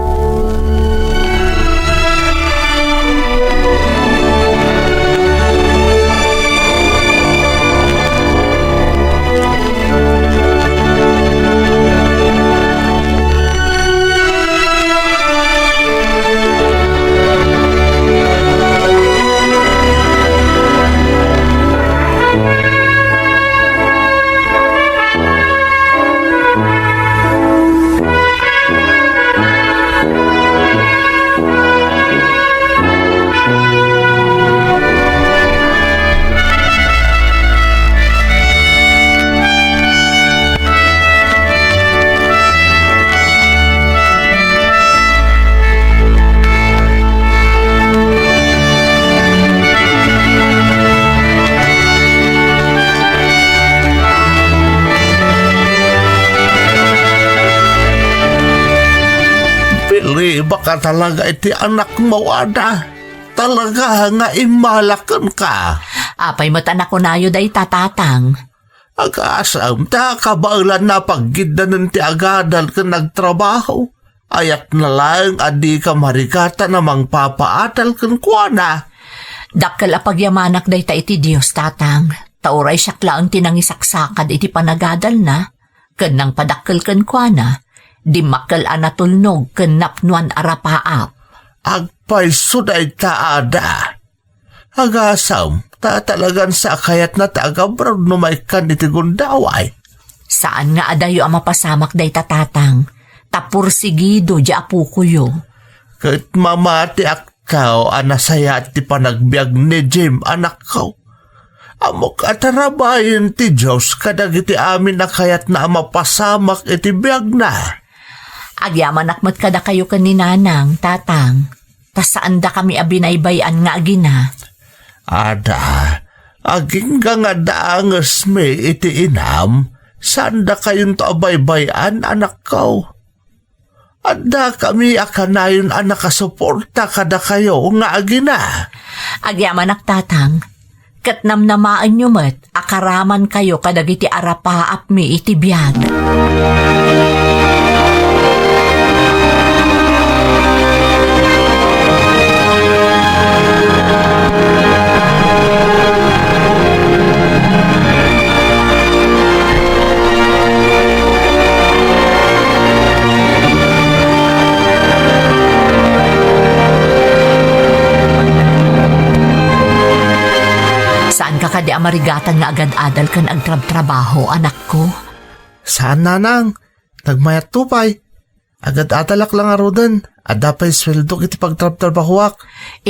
Pilibaka talaga iti anakmo, ada. Talaga nga immala kenka. Apay met a nakunayo dayta, tatang? Agasem ta kabaelanna a paggiddanen ti agadal ken agtrabaho. Ayatna laeng a dika marigatan a mangpapaadal kenkuana. Dakkel a pagyamanak dayta iti Dios, tatang. Ta uray siak laeng ti nangisaksakad iti panagadalna, ken nangpadakkel kenkuana, dimmakkel a natulnog ken napnoan a rapaap. Agpayso dayta, Ada. Agasam, ta talagan sa kayatna ti agabroad no maikkan iti gundaway. Saan nga adayo a mapasamak dayta, Tatang, ta porsigido di apokoyo. Ket mamatiak kao a nasayaat ti panagbiag ni Jim, anakko. Ammok a tarabayen ti Dios kadagiti amin a kayatna a mapasamak iti biagna. Agyamanak met kadakayo ken ni Nanang, Tatang, ta saandakami a binaybay-an nga agina. Ada, agingga nga daangesmi iti inam, saandakayonto a baybay-an, anakko. Addakami a kanayon a nakasuporta kadakayo nga agina. Agyamanak, Tatang, ket namnamaenyo met a karamankayo kadagiti arapaapmi iti biag. Saanka kadi a marigatan nga agad-adal ken agtrabtrabaho, anakko? Saan, Nanang. Nagmayatto pay. Agad-adalak la ngaruden. Adda pay sueldok iti pagtrabtrabahoak.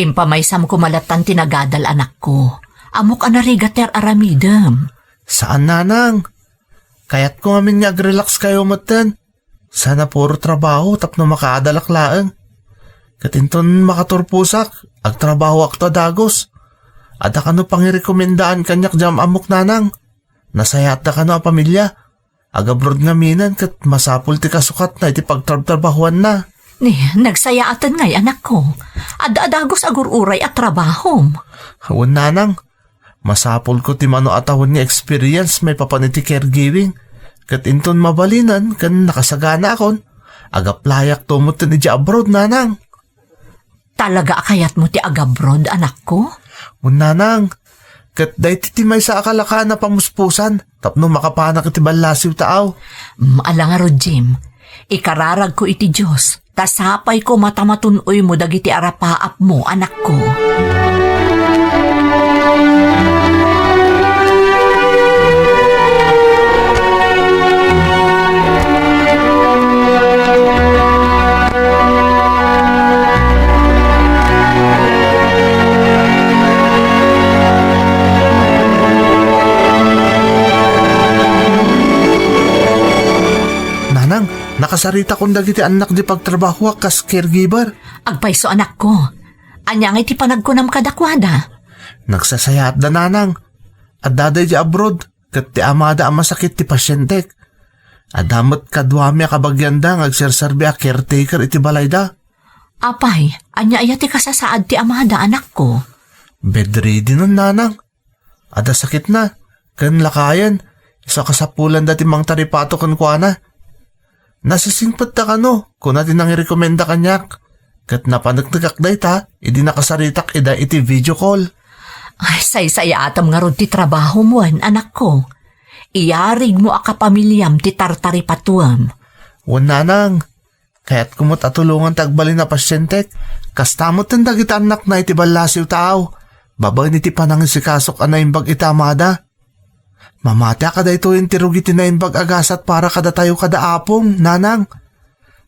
Impamaysam koma lattan ti nagadal, anakko. Ammok a narigat ti ar-aramidem. Saan, Nanang. Kayatko ngamin nga agrelax kayo metten. Sana puro trabaho tapno makaadalak laeng. Ket inton makaturposak, agtrabahoakto a dagus. Adda kano pangirekomendaan kaniak diay am-ammok, Nanang. Nasayaatda kano a pamilia. Agabroad ngaminen ket masapul ti kasukatna iti pagtrabtrabahoanna. Ni, nagsayaaten ngay, anakko. Adda a dagus a gur-uray a trabahom. Wen, Nanang. Masapulko ti mano a tawen nga experience maipapan iti caregiving. Ket inton mabalinen ken nakasaganaakon, agaplayakto metten idiay abroad, Nanang. Talaga a kayatmo ti agabroad, anakko? Wen, Nanang. Ket daytoy ti maysa a kalakaan a pamuspusan tapno makapanak iti ballasiw taaw. Mm, ala ngarud, Jim. Ikararagko iti Dios, ta sapay koma ta matun-oymo dagiti arapaapmo, anakko. Nanang, nakasaritakon dagiti annak di pagtrabahoak kas caregiver. Agpayso, anakko. Ania ngay ti panagkunam kadakuada? Nagsasayaatda, Nanang. Addada idiay abroad, ket ti amada a masakit ti pasientek. Adda met kaduami a kabagianda nga agserserbi a caretaker iti balayda. Apay, ania aya ti kasasaad ti amada, anakko? Bedridden, Nanang. Adda sakitna, ken lakayen, isu a kasapulanda ti mangtaripato kenkuana. Nasisingpet ta kano, kuna ti nangirekomenda kaniak. Ket napaneknekak dayta, idi nakasaritak ida iti video call. Ay, saysayaatem ngarud ti trabahom wen, anakko. Iyarigmo a kapamiliam ti tartaripatuem. Wen, Nanang, kayatko met a tulongan ti agbalin a pasientek. Kasta met dagiti annakna iti ballasiw taaw, babaen iti panangisikasok a naimbag iti amada. Mamatiak a daytoyen ti rugi ti naimbag a gasat para kadatayo kada apom, Nanang.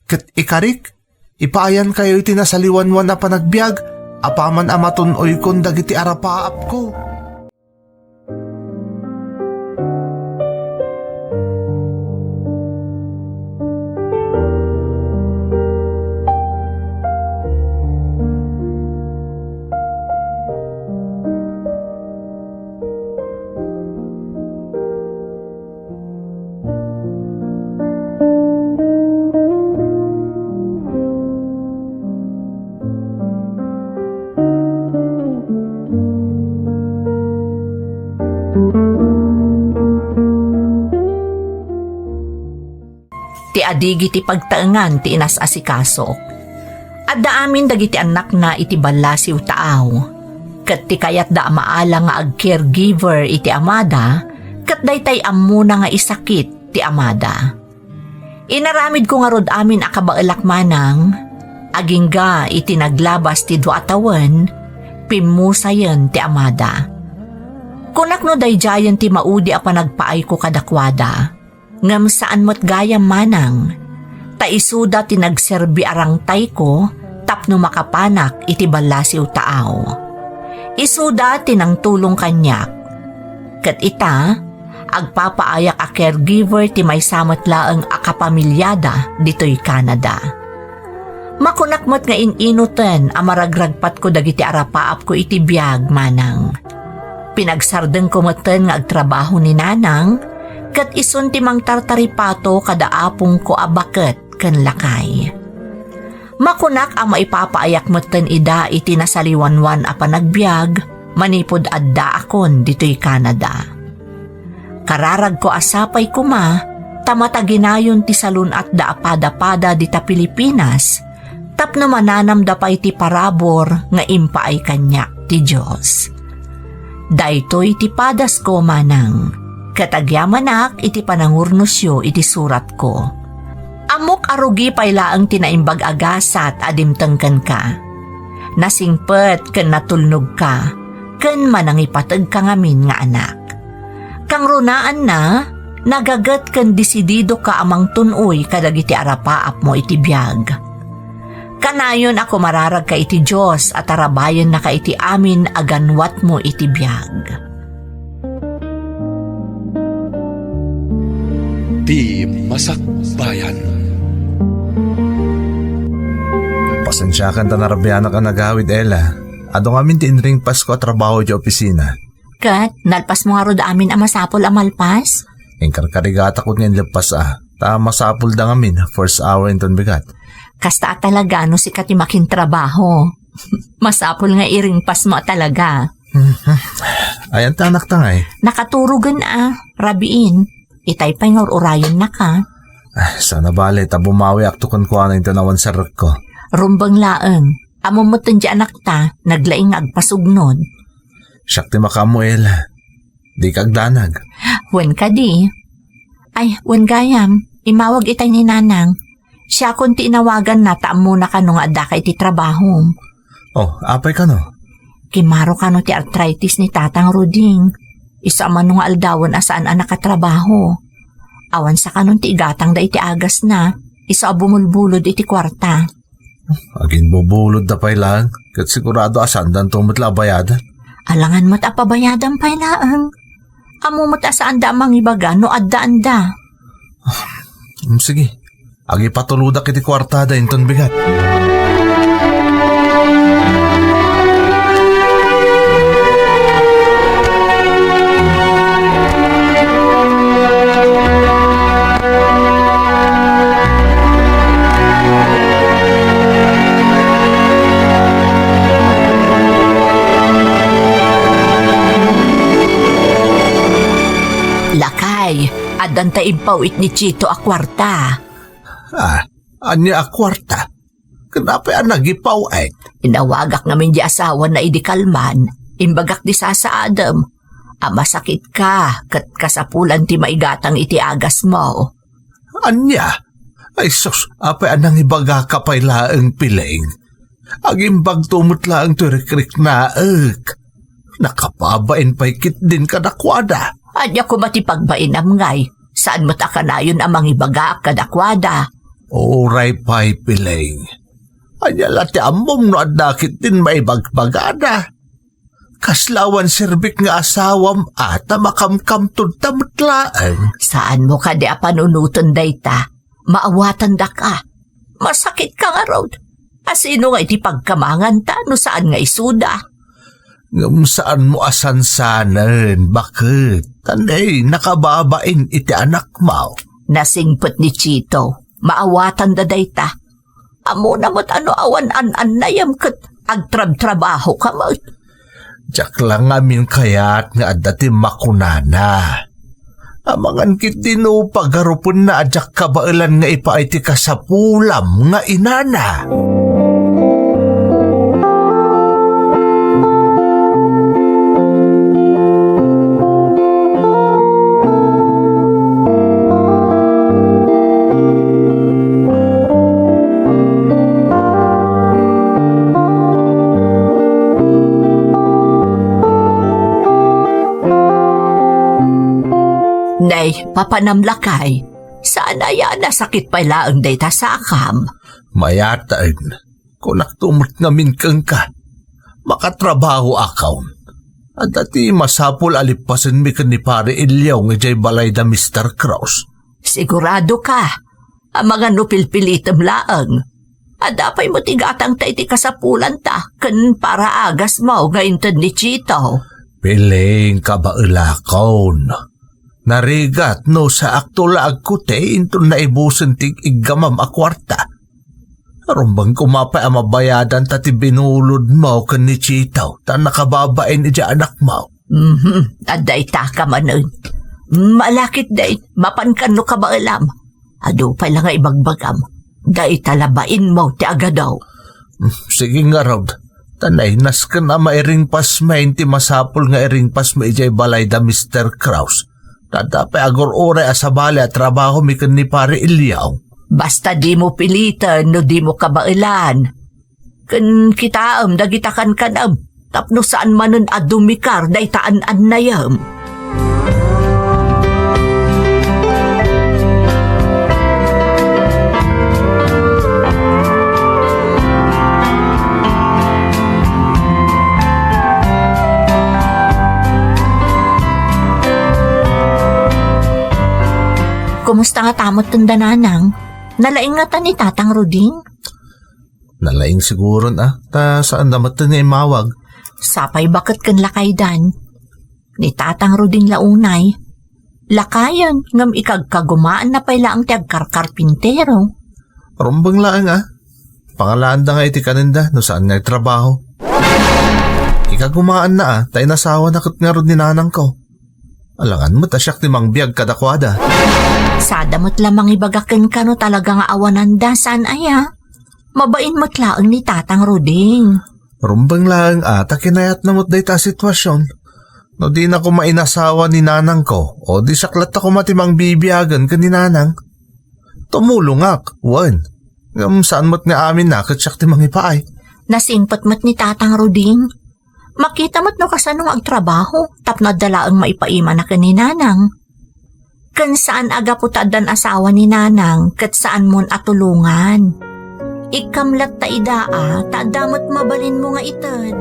Ket ikarik, ipaayankayo iti nasaliwanwan a panagbiag, apaman a matun-oykon dagiti arapaapko. Ti adigi ti pagtaengan ti inas-asikasok. Adda amin dagiti annakna iti ballasiw taaw. Ket ti kayatda a maala nga ag-caregiver iti amada, ket daytay ammona nga isakit ti amada. Inaramidko ngarud amin a kabaelak manang, agingga iti naglabas ti dua a tawen, pimmusayen ti amada. Kunak no daydiayen ti maudi a panagpaayko kadakuada. Ngem saan met gayam manang, ta isuda ti nagserbi a rangtayko tapno makapanak iti ballasiw taaw. Isuda ti nangtulong kaniak. Ket ita, agpapaayak a caregiver ti maysa met laeng a kapamiliada ditoy Canada. Makunak met nga in-inuten a maragragpatko dagiti arapaapko iti biag manang. Pinagsardengko metten nga agtrabaho ni Nanang, ket isun ti mangtartaripato kada apongko a baket ken lakay. Makunak a maipapaayak metten ida iti nasaliwanwan a panagbiag manipud addaakon ditoy Canada. Kararagko a sapay koma ta mataginayon ti salun-atda a padapada dita Pilipinas tapno mananamda pay ti parabur nga impaay kaniak ti Dios. Daytoy ti padasko manang, ket agyamanak iti panangurnosyo iti suratko. Ammok a rugi pay laeng ti naimbag a gasat a dimteng kenka. Nasingpet ken natulnogka, ken manangipategka ngamin nga anak. Kangrunaanna, nagaget ken desididoka a mangtun-oy kadagiti arapaapmo iti biag. Kanayon a kumararagka iti Dios a tarabbayennaka iti amin a ganwatmo iti biag. Ti Masakbayan. Pasensiakan ta narabianak a nagawid, Ella. Adu ngamin ti inringpasko a trabaho iti opisina. Ket, nalpasmo ngarud amin a masapul a malpas? Inkarkarigatak nga inlepas a, ta masapulda ngamin, first hour inton bigat. Kasta a talaga no sika ti makintrabaho. Masapul nga iringpasmo a talaga. Ayan ti anakta ngay. Nakaturogen a, rabiin. Itay pay nga ur-urayennaka. Ah, sana bale, ta bumawiakto kenkuana inton awan serrekko. Rumbeng laeng. Ammom metten ti anakta, naglaing nga agpasugnod. Siak ti makaammo, Ella. Dika agdanag. Wen kadi. Ay, wen gayam, immawag itay ni Nanang. Siakon ti inawaganna ta ammona kano nga addaka iti trabahom. Oh, apay kano? Kimaro kano ti arthritis ni Tatang Ruding. Isu a mano nga aldawen a saan a nakatrabaho. Awan sakanon ti igatangda iti agasna. Isu a bumulbulod iti kuarta. Aginbubulodda pay laeng, ket sigurado a saandanto met la a bayadan. Alangan met a pabayadan pay laeng. Ammo met a saanda a mangibaga no addaanda. Mm, sige. Agipatulodak iti kuartada inton bigat. Lakay, addanta impaw-it ni Chito a kuarta. Ah, ania a kuarta? Ken apay a nagipaw-et? Inawagak ngamin di asawana idi kalman, imbagak di sasaadem a masakitka ket kasapulan ti maigatang iti agasmo. Ania? Ay sus, apay a nangibagaka pay laeng, Piling? Agimbagto met laeng toy rikriknaek. Nakapabain pay ketdin kadakuada. Ania koma ti pagbainam ngay? Saan met a kanayon a mangibagaak kadakuada? Uray pay, Piling. Ania la ti ammom no adda ketdin maibagbagada? Kasla awan serbik nga asawam a ta makamkamtod ta met laeng. Saanmo kadi a panunoten dayta? Maawatandaka. Masakitka ngarud. A sino nga iti pagkamanganta no saan nga isuda? Ngem saanmo a sansanen, baket? Ta nay nakababain iti anakmo. Nasingpet ni Chito. Maawatanda dayta. Ammona met a no awan an-annayam ket agtrabtrabahoka met. Diak la ngamin kayat nga adda ti makunana. Amangan ketdi no pagarupenna a diak kabaelan nga ipaay ti kasapulam nga inana. Nay, papanam lakay. Saan aya nasakit pay laeng dayta sakam? Mayat, kunak met ngamin kenka. Makatrabahoakon. Adda ti masapul a lippasenmi ken ni Pare Ilyong idiay balay da Mister Cross. Sigurado ka? Amangan no pilpilitem laeng. Adda pay met igatangta iti kasapulanta ken paraagasmo nga inted ni Chito. Piling kabaelakon. Narigat no saakto la agkute inton naibusen ti iggamam a kuarta. Rumbeng koma pay a mabayadanta ti binulodmo ken ni Chito ta nakababain idiay anakmo. Mhm, adda itaka manen. Malakit dayta, mapankan no kabaelam. Adu pay la nga ibagbagam. Dayta la bainmo ti agadaw. Sige ngarud. Tanay, nasken a mairingpasmi ti masapul nga iringpasmi idiay balay da Mister Kraus. Adda pay agur-uray a sabali a trabahomi ken ni Pare Ilyong. Basta dimo piliten no dimo kabaelan. Ken kitaem dagita kankanam tapno saan manen a dumikar dayta an-annayem. Kumusta ngata met ti nanang? Nalaing ngata ni Tatang Ruding? Nalaing siguron a, ta saanda met nga immawag. Sapay baket ken lakaydan. Ni Tatang Ruding la unay. Lakayen, ngem ikagkagumaanna pay laeng ti agkarkarpintero. Rumbeng laeng a. Pangalaanda nga iti kanenda no saan nga agtrabaho. Ikagumaanna a, ta inasawana ket ngarud ni nanangko. Alangan met a siak ti mangbiag kadakuada. Sada met la mangibaga kenka no talaga nga awananda, saan aya? Mabain met laeng ni Tatang Ruding. Rumbeng laeng a ta kinayatna met dayta a sitwasion. No dina koma inasawa ni nanangko, o di siak latta koma ti mangbibiagen ken ni nanang. Tumulongak, wen. Ngem saan met nga aminna ket siak ti mangipaay. Nasingpet met ni Tatang Ruding. Makita met no kasano nga agtrabaho tapno adda laeng maipaimana ken ni nanang. Ken saan a gapu ta addan asawa ni nanang ket saanmon a tulongan. Ikkam latta ida a ta adda met mabalinmo nga ited.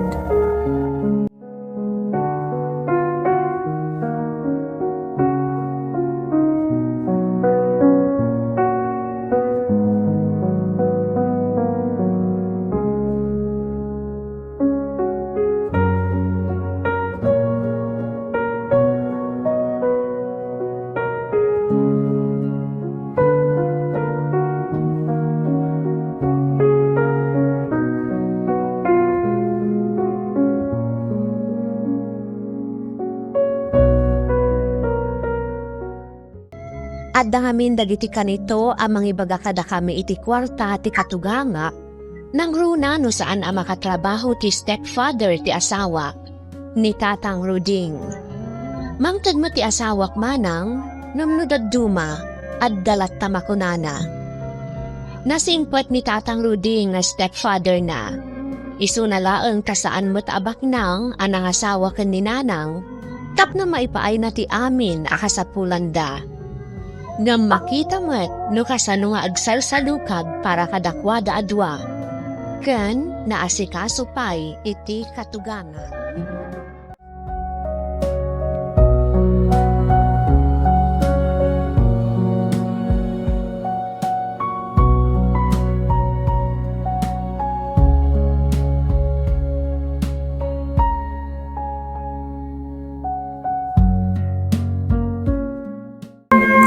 Adda ngamin dagiti kanito a mangibaga kadakami iti kuarta ti katugangak, nangruna no saan a makatrabaho ti stepfather ti asawa ni Tatang Ruding. Mangted met ti asawak manang, ngem no dadduma, adda latta makunana. Nasingpet ni Tatang Ruding nga stepfather na. Isuna laeng ta saan met a baknang a nangasawa ken ni nanang, tapno maipaayna ti amin a kasapulanda. Ngem makita met no kasano nga agsalsalukag para kadakuada a dua, ken naasikaso pay iti katugangak.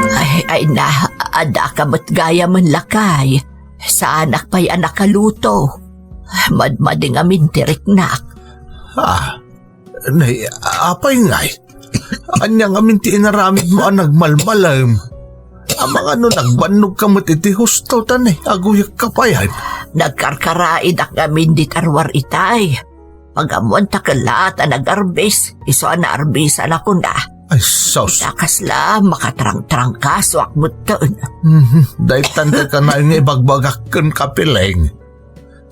Ay, ay na, adda ka met gayam lakay. Saanak pay a nakaluto. Madmadi ngamin ti riknak. Ah, nay, apay ngay? Ania ngamin ti inaramidmo a nagmalmalem? Amangan no nagbannogka met iti husto ta nay, aguyek ka payan. Nagkarkaraidak ngamin dit arwar itay. Pag-ammoanta ket la ta nagarbis, isu a naarbisan a kuna. Ay, sus. Ita kasla, makatrangtrangkasoak metten. Mhm. Daytan ti kanayon nga ibagbagak ken kapileng.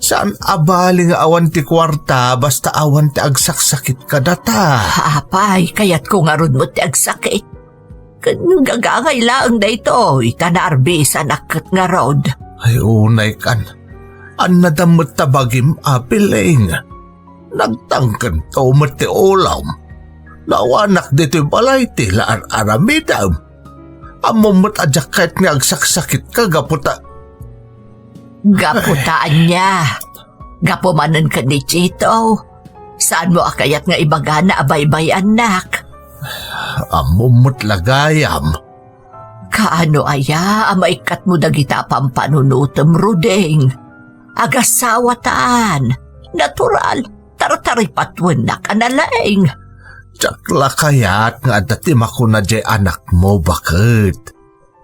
Saan a bali nga awan ti kuarta, basta awan ti agsaksakit kadata. Apay, kayatko ngarud met ti agsakit. Ken gagangay laeng daytoy, ta naarbisanak ket ngarud. Ay, unay kan. Annadam met ta bagim, Apiling. Nagtangkento met ti ulom. Nawanak ditoy balay ti la ar-aramidem. Ammom met a diak kayat nga agsaksakitka gapu ta— Gapu ta ania? Gapu manen ken ni Chito. Saanmo a kayat nga ibagana a baybay-annak? Ammom met la gayam. Kaano aya a maikkatmo dagita a pampanunotem, Ruding? Agassawataan. Natural, tartaripatuennak a nalaing. Diak la kayat nga adda ti makuna diay anakmo, baket.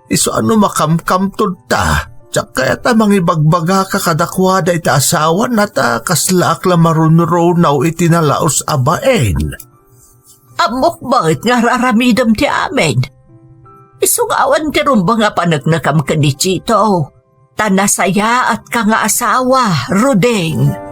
Isu a no makamkamtod ta, diak kayat a mangibagbagaka kadakuada iti asawana ta kaslaak la marunrunaw iti nalaus a bain. Ammok met nga ar-aramidem ti amin. Isu nga awan ti rumbeng a paneknekam ken ni Chito, ta nasayaatka nga asawa, Ruding.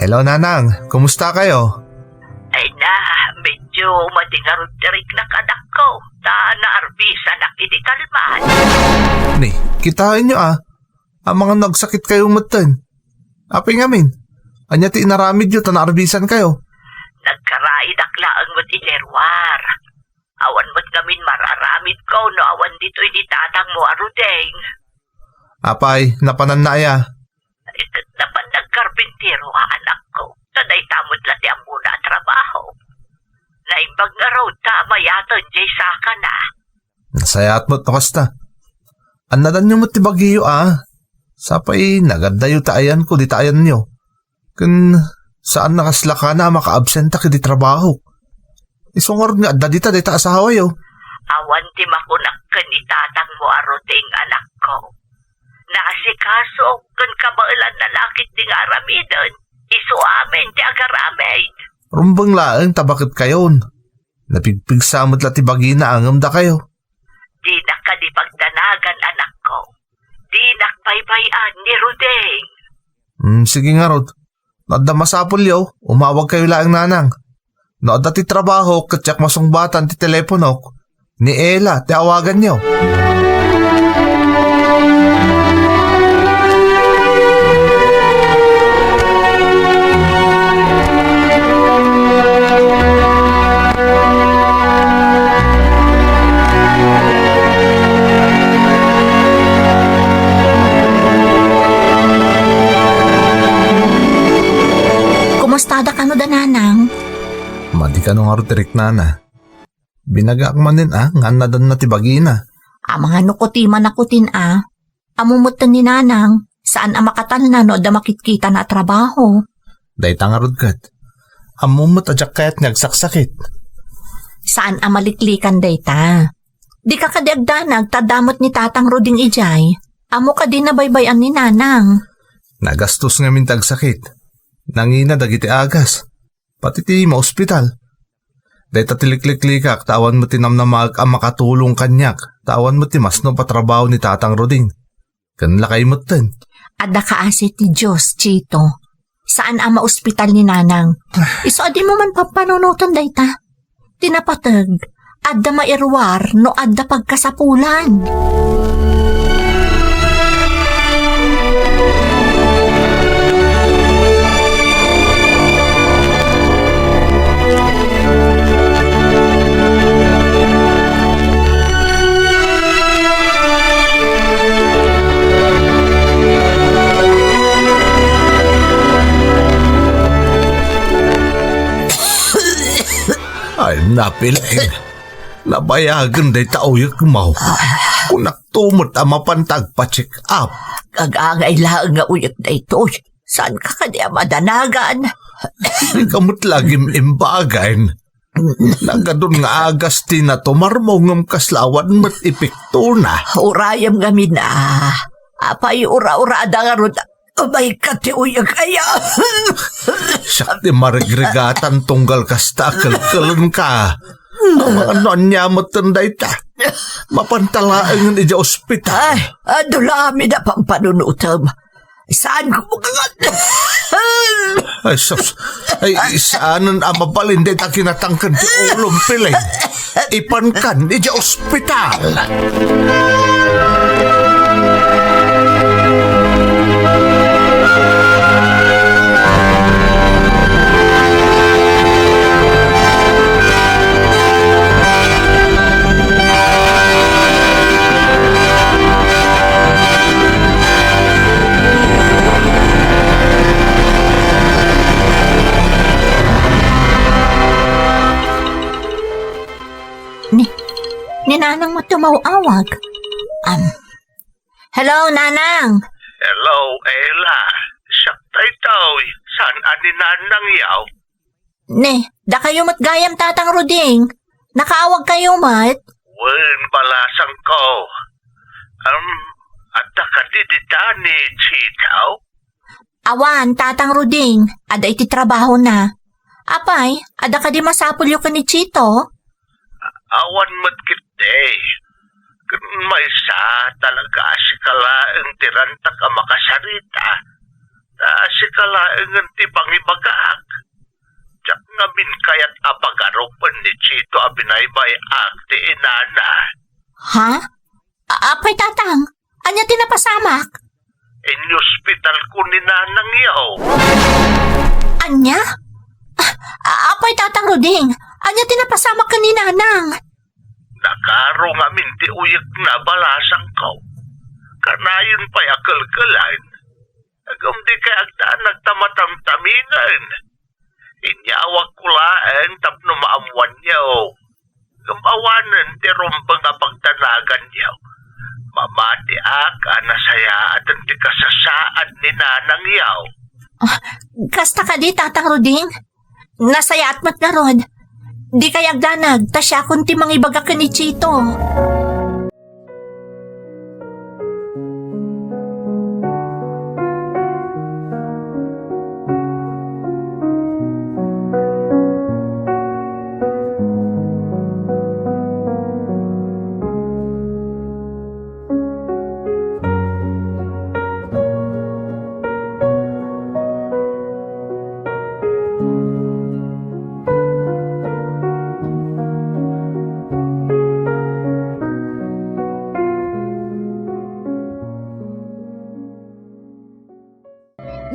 Hello, Nanang. Kumusta kayo? Ay na, medyo umading ngarud ti riknak, anakko, ta naarbisanak iti kalman. Ni, kitaenyo, a. Amangan no agsakit kayo metten. Apay ngamin? Ania ti inaramidyo ta naarbisan kayo? Nagkaraidak laeng met idiay ruar. Awan met ngamin mararamidko no awan ditoy ni tatangmo a Ruding. Apay, napananna aya? Napan nagkarpintero a anakko, ta dayta met la ti ammona a trabaho. Naimbag ngarud ta amayaten diay sakana. Nasayaat met no kasta. Annadanyo met ti bagiyo, a. Sapay, nagaddayo ti ayanko dita ayanyo. Ken saan a kasla kana a makaabsentak iti trabahok. Isu ngarud nga adda dita dayta asawayo. Awan ti makunak ken ni tatangmo a Ruding, anakko. Naasikaso ken kabaelanna la ketdi nga aramiden, isu amin ti agaramid. Rumbeng laeng ta baket kayon. Napigpigsa met la ti bagina ngem dakayo. Dinak kadi pagdanagan, anakko. Dinak baybay-an ni Ruding. Hmm, sige ngarud. No adda masapulyo, umawag kayo laeng, Nanang. No adda ti trabaho, ket diak masungbatan ti teleponok, ni Ella ti awaganyo. Kumustada kano da Nanang? Madi kano ngarud ti riknana. Binagaak manen a nga annadanna ti bagina. Amangan no kutiman a kutin a. Ammo metten ni Nanang, saan a makatalna no adda makitkitana a trabaho. Dayta ngarud ket. Ammo met a diak kayat nga agsaksakit. Saan a maliklikan dayta. Dika kadi agdanag ta adda met ni Tatang Ruding idiay. Ammo kadi nabaybay-an ni Nanang. Nagastos ngamin ti agsakit. Nangina dagiti agas. Pati ti maospital. Dayta ti likliklikak ta awan met ti namnamaek a makatulong kaniak ta awan met ti masnop a trabaho ni Tatang Ruding. Ken lakay metten. Adda kaasi ti Dios, Chito. Saan a maospital ni Nanang. Isu a dimo man pampanunoten dayta. Ti napateg, adda mairuar no adda pagkasapulan. Ay, napiling. Nabayagen dayta uyekmo. Kunakto met a mapanta agpa-check up. Agangay laeng nga uyek daytoy. Saanka kadi a madanagan? Dika met lagim imbagen. Nagadun nga agas ti natumarmo ngem kasla awan met epektona. Urayem ngamin a. Apay, ura-urada ngarud, umayka ti uyag aya. Siak ti marigrigatan tunggal kasta a kelkelenka. Amangan no ania metten dayta. Mapanta laengen idiay ospital. Ay, adu la amin a pampanunotem. Saan ko magangan? Ay, sus. Ay, saanen a mabalin dayta kinatangken ti ulom, Piling. Ipankan idiay ospital. Ni, ni Nanang met ti umaw-awag. Am, hello, Nanang! Hello, Ella. Siak daytoy. Saan a ni Nanang yaw? Ne, dakayo met gayam, Tatang Ruding. Nakaawag kayo met? Wen, balasangko. Um, adda kadi dita ni Chito? Awan, Tatang Ruding. Adda iti trabahona. Apay, adda kadi masapulyo ken ni Chito? Awan met ketdi. Ken maysa, talaga a sika laeng ti rantak a makasarita. Ta sika laengen ti pangibagak. Diak ngamin kayat a pagarupen ni Chito a binaybay-ak ti inana. Ha? A-, apay, Tatang? Ania ti napasamak? Inyospitalko ni Nanang yaw. Ania? A-, apay, Tatang Ruding? Ania ti napasamak ken ni Nanang? Nakaro ngamin ti uyekna, balasangko. Kanayon pay a kelkelen. Ngem dikay agdanag ta matamtamingen. Inyawagko laeng tapno maammoanyo. Ngem awanen ti rumbeng a pagdanaganyo. Mamatiak a nasayaaten ti kasasaad ni Nanang yaw. Ah, kasta kadi, Tatang Ruding? Nasayaat met ngarud. Dikay agdanag, ta siakon ti mangibaga ken ni Chito.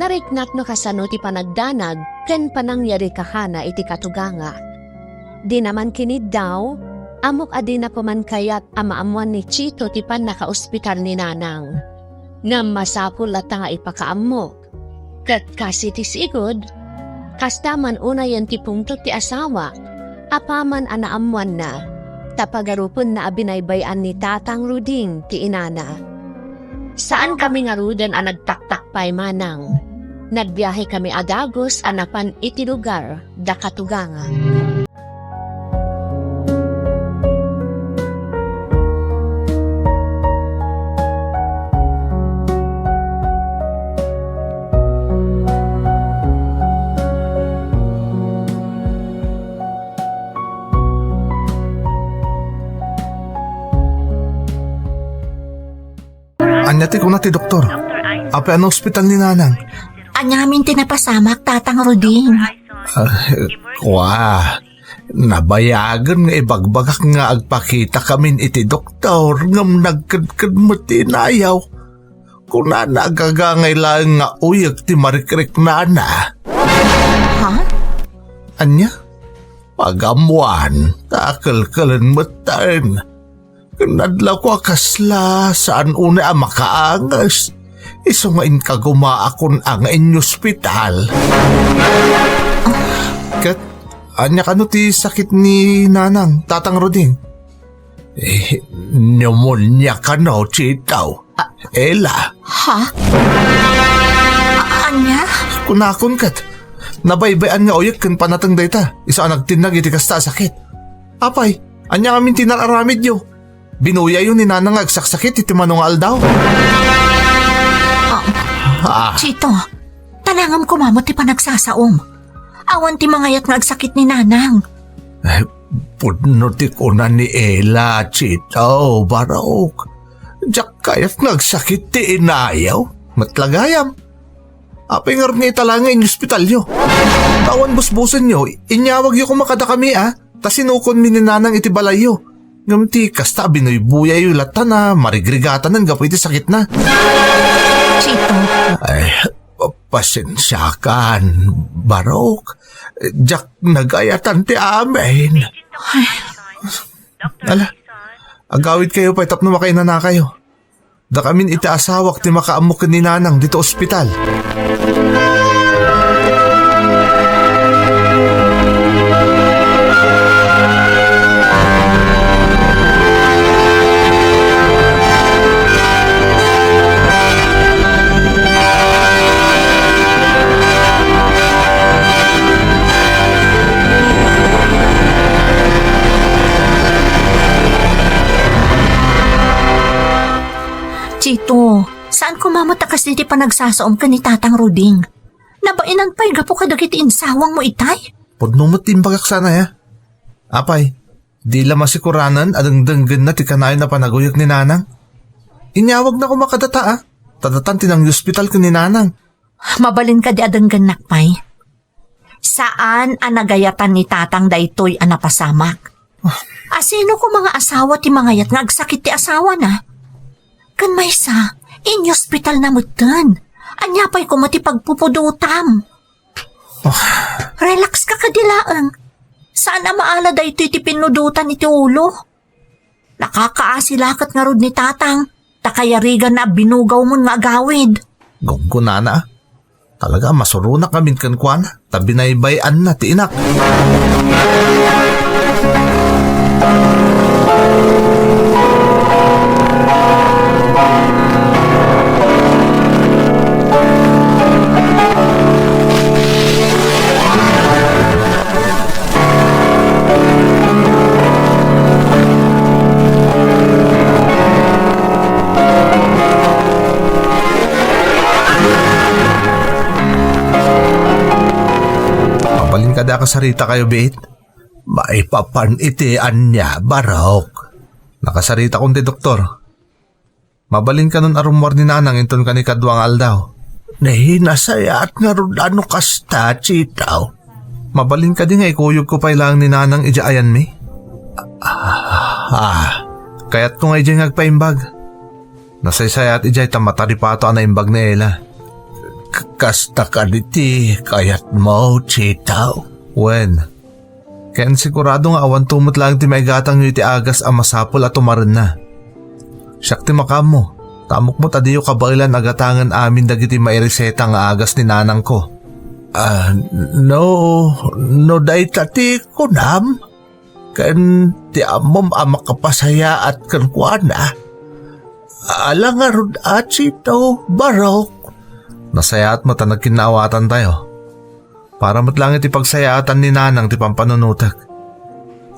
Nariknak no kasano ti panagdanag ken panangyarikakana iti katuganga. Dina man kiniddaw, ammok a dina koman kayat a maammoan ni Chito ti pannakaospital ni Nanang. Ngem masapul latta nga ipakaammok. Ket kas iti sigud, kasta man unayen ti pungtot ti asawa, apaman a naammoanna, ta pagarupenna a binaybay-an ni Tatang Ruding ti inana. Saankami ngaruden a nagtaktakpay, Manang. Nagbiahekami a dagus a napan iti lugar da katuganga. Ania ti kuna ti doktor? Apay a naospital ni Nanang? Ania ngamin ti napasamak, Tatang Ruding? Ah, kua, nabayagen nga ibagbagak nga agpakitakamin iti doktor ngem nagkedked met ti inayaw. Kunana a gagangay laeng nga uyek ti marikriknana. Ha? Ania? Pagammoan, ta kelkelen metten. Ken adlawko a kasla, saan unay a makaanges. Isu nga inkagumaakon a nga inyospital. Ket, ania kano ti sakit ni Nanang, Tatang Ruding? Eh, pneumonia kano, Chito. Ah. Ella. Ha? A-, ania? Kunakon ket, nabaybay-an nga uyek ken panateng dayta, isu a nagtinnag iti kasta a sakit. Apay, ania ngamin ti inar-aramidyo? Binuyayo ni Nanang nga agsaksakit iti mano nga aldaw. Ah. Chito, talangam koma met ti panagsasaom. Awan ti mangayat nga agsakit ni Nanang. Eh, pudno ti kuna ni Ella, Chito, Barok. Diak kayat nga agsakit ti inayo. Met la gayam. Apay ngarud nga ita laeng nga inyospitalyo? Ta awan busbusenyo, inyawagyo koma kadakami, a? Ta sinukonmi ni Nanang iti balayyo. Ngem ti kasta a binuybuyayyo latta, a marigrigatanan gapu iti sakitna. Chito. Ay, pa-, pasensiakan, Barok. Diak nagayatan ti amin. Ala, agawidkayo pay tapno makainanakayo. Dakamin iti asawak ti makaammo ken ni Nanang dito ospital. Chito, saan koma met a kas diti panagsasaom ken ni Tatang Ruding? Nabainan pay gapu kadagiti insawangmo itay? Pudno met ti imbagak sana, ya. Apay, di la masikuranan a dengdenggenna ti kanayon a panaguyeg ni Nanang? Inyawagna koma kadata, a. Ta datan ti nangyospital ken ni Nanang. Mabalin kadi a denggennak pay? Saan a nagayatan ni Tatang daytoy a napasamak. Asino koma nga asawa ti mangayat nga agsakit ti asawana? Ken maysa, inyospitalna metten. Ania pay koma ti pagpupudotam? Relax ka kadi laeng. Saan a maala daytoy ti pinnudotan iti ulo. Nakakaasi laket ngarud ni Tatang, ta kayariganna a binugawmon nga agawid. Gunggonana, a. Talaga, masuronak amin kenkuana, ta binaybay-anna ti inak. Mabalin kadi a kasaritakayo, biit? Maipapan iti ania, Barok? Nakasaritakon ti doktor. Mabalin kanon a rummuar ni Nanang inton kanikadua nga aldaw. Nasayaat ngarud a no kasta, Chito. Mabalin kadi nga ikuyogko pay laeng ni Nanang idiay ayanmi? Ah, ah, kayatko nga idiay nga agpaimbag. Nasaysayaat idiay ta mataripato a naimbag ni Ella. K-, kasta kadi ti kayatmo, Chito? Wen, ken sigurado nga awanto met laeng ti maigatangyo iti agas a masapul a tumarenna. Siak ti makaammo, ta ammok met a diyo kabaelan a gatangen amin dagiti maireseta nga agas ni nanangko. Ah, no, no dayta ti kunam, ken ti ammom a makapasayaat kenkuana, ala ngarud a Chito, Barok. Nasayaat met a nagkinnaawatantayo. Para met laeng iti pagsayaatan ni Nanang ti pampanunotek.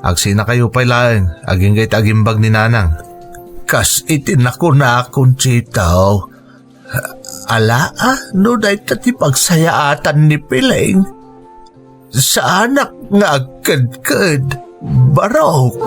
Agsinakayo pay laeng agingga iti agimbag ni Nanang. Kas iti nakunakon, Chito, ala a no dayta ti pagsayaatan ni Piling? Saanak nga agkedked, Barok.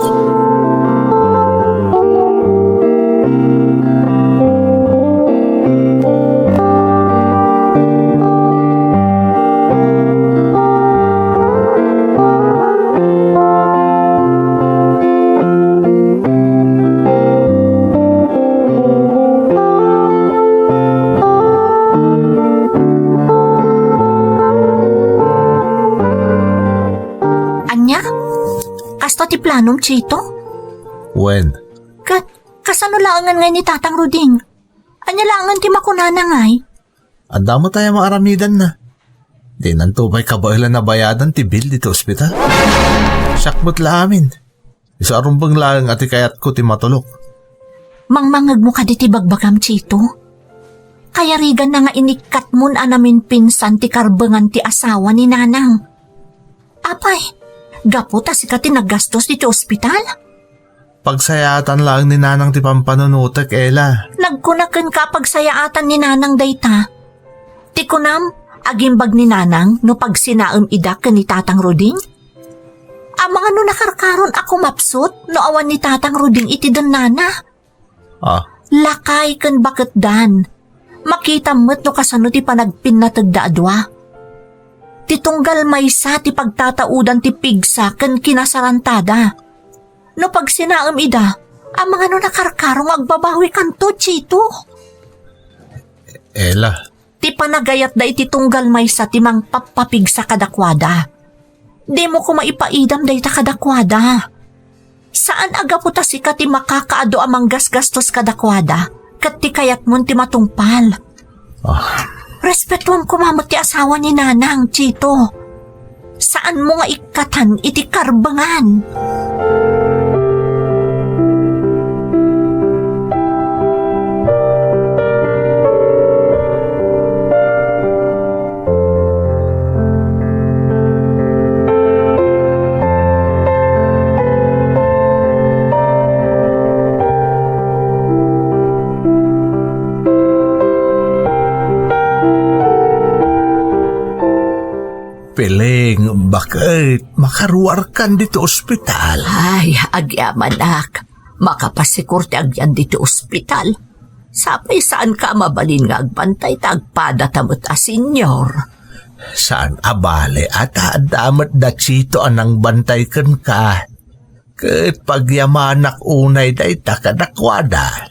Ania? Kasta ti planom, Chito? Wen. Ket, kasano laengen ngay ni Tatang Ruding? Ania laengen ti makunana ngay? Adda met aya maaramidanna. Dinanto pay kabaelan a bayadan ti bill ditoy ospital. Siak met la amin. Isu a rumbeng laeng a ti kayatko ti matulok. Mangmangegmo kadi ti bagbagam, Chito? Kayariganna nga inikkatmon a naminpinsan ti karbengan ti asawa ni Nanang. Apay, gapu ta sika ti naggastos ditoy ospital? Pagsayaatan laeng ni Nanang ti pampanunotek, Ella. Nagkuna kenka a pagsayaatan ni Nanang dayta. Ti kunam, agimbag ni Nanang no pagsinaem ida ken ni Tatang Ruding? Amangan no nakarkaron a kumapsut no awan ni Tatang Ruding iti dennana. Ah. Lakay ken baketdan. Makitam met no kasano ti panagpinnategda a dua. Ti tunggal maysa ti pagtataudan ti pigsa ken kinasarantada. No pagsinaem ida, amangan no nakarkaro nga agbabawikanto, Chito. Ela. Ti panagayatda iti tunggal maysa ti mangpappapigsa kadakuada. Dimo koma ipaidam dayta kadakuada. Saan a gapu ta sika ti makakaadu a manggasgastos kadakuada, ket ti kayatmon ti matungpal. Ah. Respetuam koma met ti asawa ni Nanang, Chito. Saanmo nga ikkatan iti karbengan. Piling, baket, makaruarkan ditoy ospital. Ay, agyamanak. Makapasikur ti agyan ditoy ospital. Sapay saanka a mabalin nga agbantay ta agpadata met a senior. Saan a bale a ta adda met da Chito a nangbantay kenka. Ket pagyamanak unay dayta kadakuada.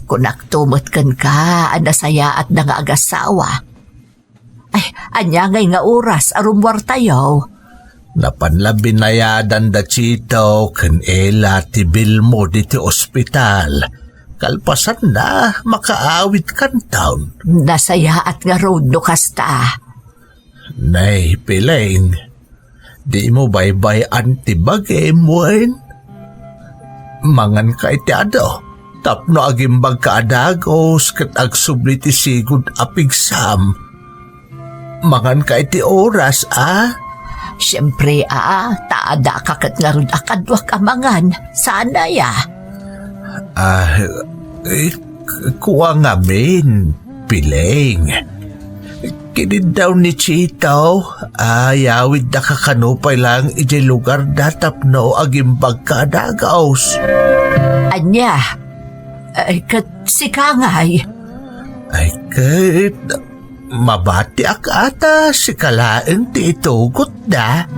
Kunakto met kenka a nasayaatda nga agasawa. Ay, ania ngay nga oras a rummuartayo? Napan la binayadan da Chito ken Ela ti bilmo ditoy ospital. Kalpasanna, makaawidkanton. Nasayaat ngarud no kasta. Nay, Piling, dimo baybay-an ti bagim wen? Manganka iti adu, tapno agimbagka a dagus ket agsubli ti sigud a pigsam. Manganka iti oras, a? Siempre, a, ta addaka ket ngarud a kaduak a mangan. Saan aya? Ah, eh, kua ngamin, Piling. Kiniddaw ni Chito, a, yawidda kakano pay lang idiay lugarda tapno agimbagka a dagus. Ania? Ay, ket sika ngay? Ay, ket mabatiak a ta sika laeng ti itugotda.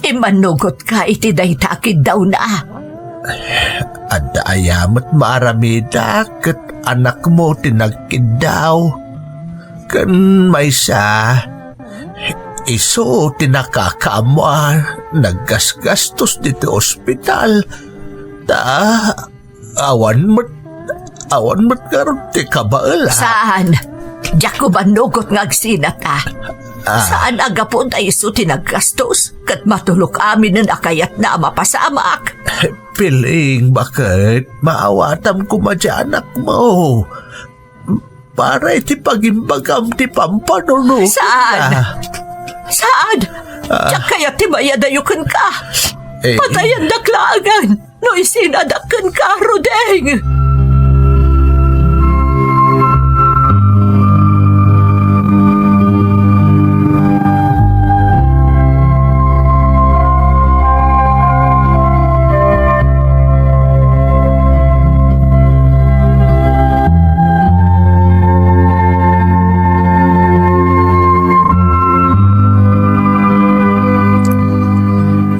Immanugotka iti dayta a kiddawna. Adda aya met maaramidak ket anakmo ti nagkiddaw. Ken maysa, isu ti nakakaammo a naggasgastos ditoy ospital. Ta awan met, awan met ngarud ti kabaela. Saan? Diak manugot nga agsinata. Ah. Saan a gapu ta isu ti naggastos ket matulok aminen a kayatna a mapasamak? Piling, baket, maawatam koma ti anakmo. Para iti pagimbagam ti pampanunotna. Saan? Saan? Ah. Diak kayat ti mayadayo kenka. Eh. Patayendak laengen no isinadak kenka, Ruding.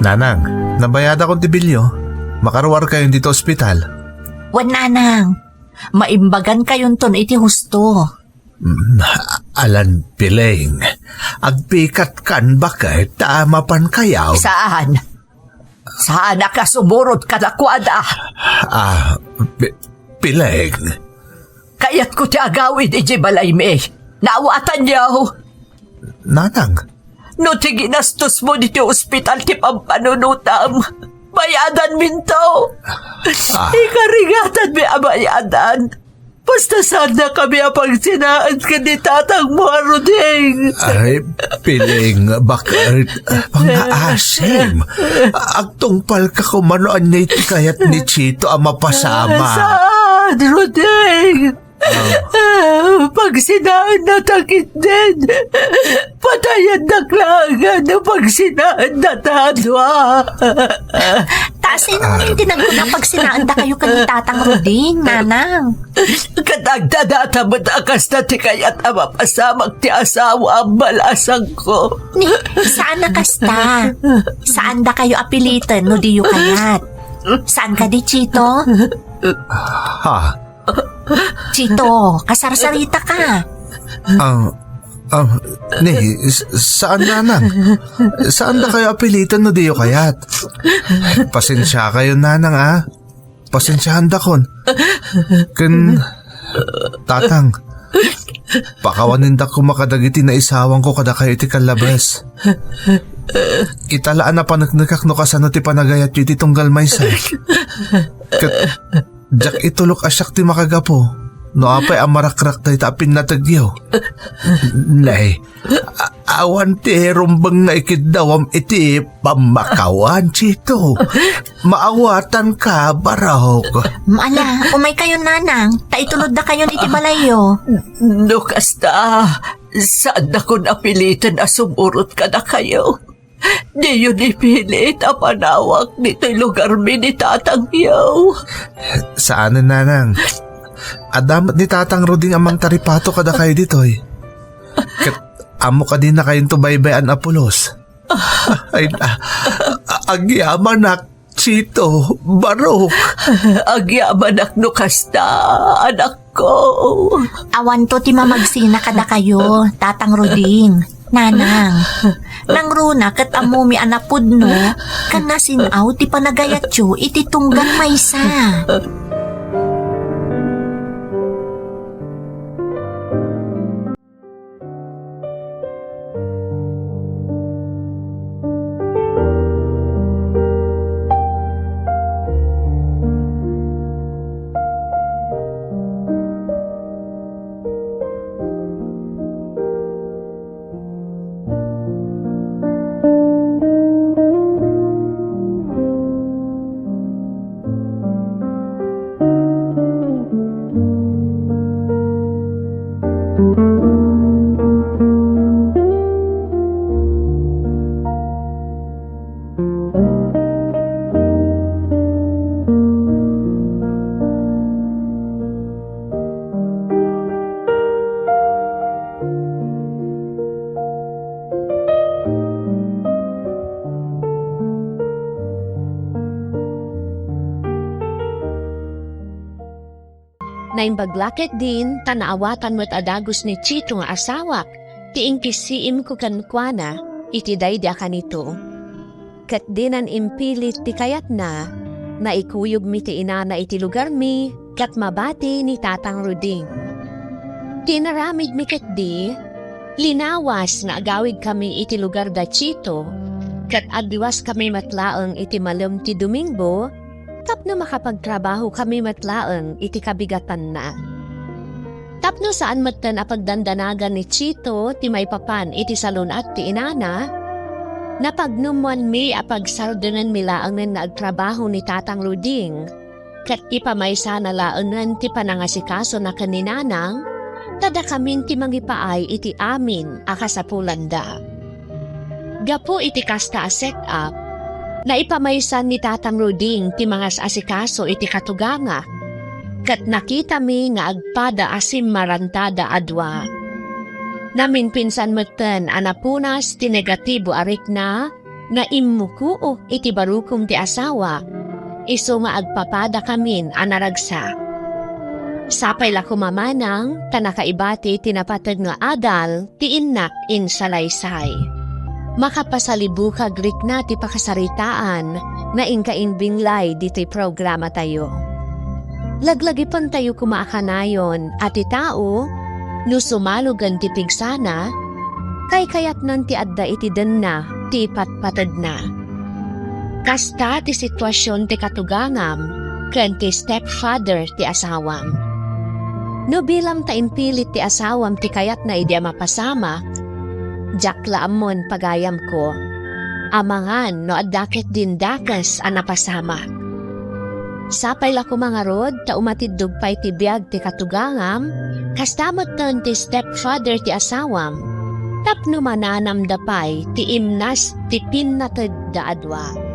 Nanang, nabayadakon ti bilyo. Makaruarkayon ditoy ospital. Wen, Nanang, maimbagan kayonton iti husto. Mm, alan, Piling. Agpikatkan baket ta mapankayo. Saan? Saanak a sumurot kadakuada. Ah, Pi-, Piling. Kayatko ti agawid idiay balaymi. Naawatanyo? Nanang. No ti ginastosmo ditoy ospital ti pampanunotam, bayadanminto. Ah. Ikarigatanmi a bayadan. Basta saannakami a pagsinaen ken ni tatangmo a Ruding. Ay, Piling, baket, pangngaasim. Agtungpalka koma no ania iti kayat ni Chito a mapasamak. Saan, Ruding? Ah, pagsinaanna ta ketdin. Patayannak laengen no pagsinaanna ta a dua. Ta sino ngamin ti nagkuna pagsinaandakayo ken ni Tatang Ruding, Nanang? Ket agdadata met a kasta ti kayat a mapasamak ti asawa a balasangko. Ni, saan a kasta. Saandakayo a piliten no diyo kayat. Saan kadi, Chito? Ha? Chito, kasarsarita ka. Ah, ah, ni, s-, saan, Nanang? Saandakayo a piliten no diyo kayat? Pasensiakayo, Nanang, ah. Pasensiaandakon. Ken, Tatang, pakawanindak koma kadagiti naisawangko kadakayo iti kallabes. Ita la a napaneknekak no kasano ti panagayatyo iti tunggal maysa. Ket, diak itulok a siak ti makagapu no apay a marakrak dayta a pinnategyo. Nay, a-, awan ti rumbeng nga ikiddawam iti pammakawan, Chito. Maawatanka, barok. Ala, umaykayo, Nanang, ta ituloddakayon iti balayyo. No kasta, saandakon a piliten a sumurot kadakayo. Diyo ni pilit a panawak ditoy lugarmi ni tatangyo. Saanen, Nanang. Adda met ni Tatang Ruding a mangtaripato kadakayo ditoy. Ket ammo kadi nakayonto baybay-an a pulos. Ay, a-, a-, agyamanak, Chito, barok. Agyamanak no kasta, anakko. Awanto ti mamagsina kadakayo, Tatang Ruding. Nanang, nangruna ket ammomi a napudno ken nasin-aw ti panagayatyo iti tunggal maysa. Naimbag la ketdin ta naawatan met a dagus ni Chito nga asawak ti inkisiimko kenkuana iti daydi a kanito. Ket dinan impilit ti kayatna, naikuyogmi ti inana iti lugarmi ket mabati ni Tatang Ruding. Ti inaramidmi ketdi, linawas nga agawidkami iti lugar da Chito, ket agluaskami met laeng iti malem ti Domingo tapno makapagtrabahokami met laeng iti kabigatanna. Tapno saan metten a pagdandanagan ni Chito ti maipapan iti salun-at ti inana, napagnumoanmi a pagsardengenmi laengen nga agtrabaho ni Tatang Ruding, ket ipamaysana laengen ti panangasikasona ken ni Nanang, ta dakamin ti mangipaay iti amin a kasapulanda. Gapu iti kasta a set-up, naipamaysan ni Tatang Ruding ti mangas-asikaso iti katuganga, ket nakitami nga agpada a simmarantada a dua. Naminpinsan metten a napunas ti negatibo a rikna nga immukuok iti barukom ti asawa, isu nga agpapadakamin a naragsak. Sapay la koma manang ta nakaibati ti napateg nga adal ti innak insalaysay. Makapasalibukag rikna ti pakasaritaan nga inka imbinglay ditoy programatayo. Laglagipentayo koma a kanayon a ti tao, no sumalogen ti pigsana, kaykayatnan ti adda iti denna ti ipatpategna. Kasta ti situasion ti katugangam ken ti stepfather ti asawam. No bilang ta impilit ti asawam ti kayatna idi a mapasamak, diak la ammon pagayamko. Amangan no adda ketdin dakes a napasamak. Sapay la koma ngarud ta umatiddog pay ti biag ti katugangam, kasta metten ti stepfather ti asawam. Tapno mananamda pay ti imnas ti pinnatedda a dua.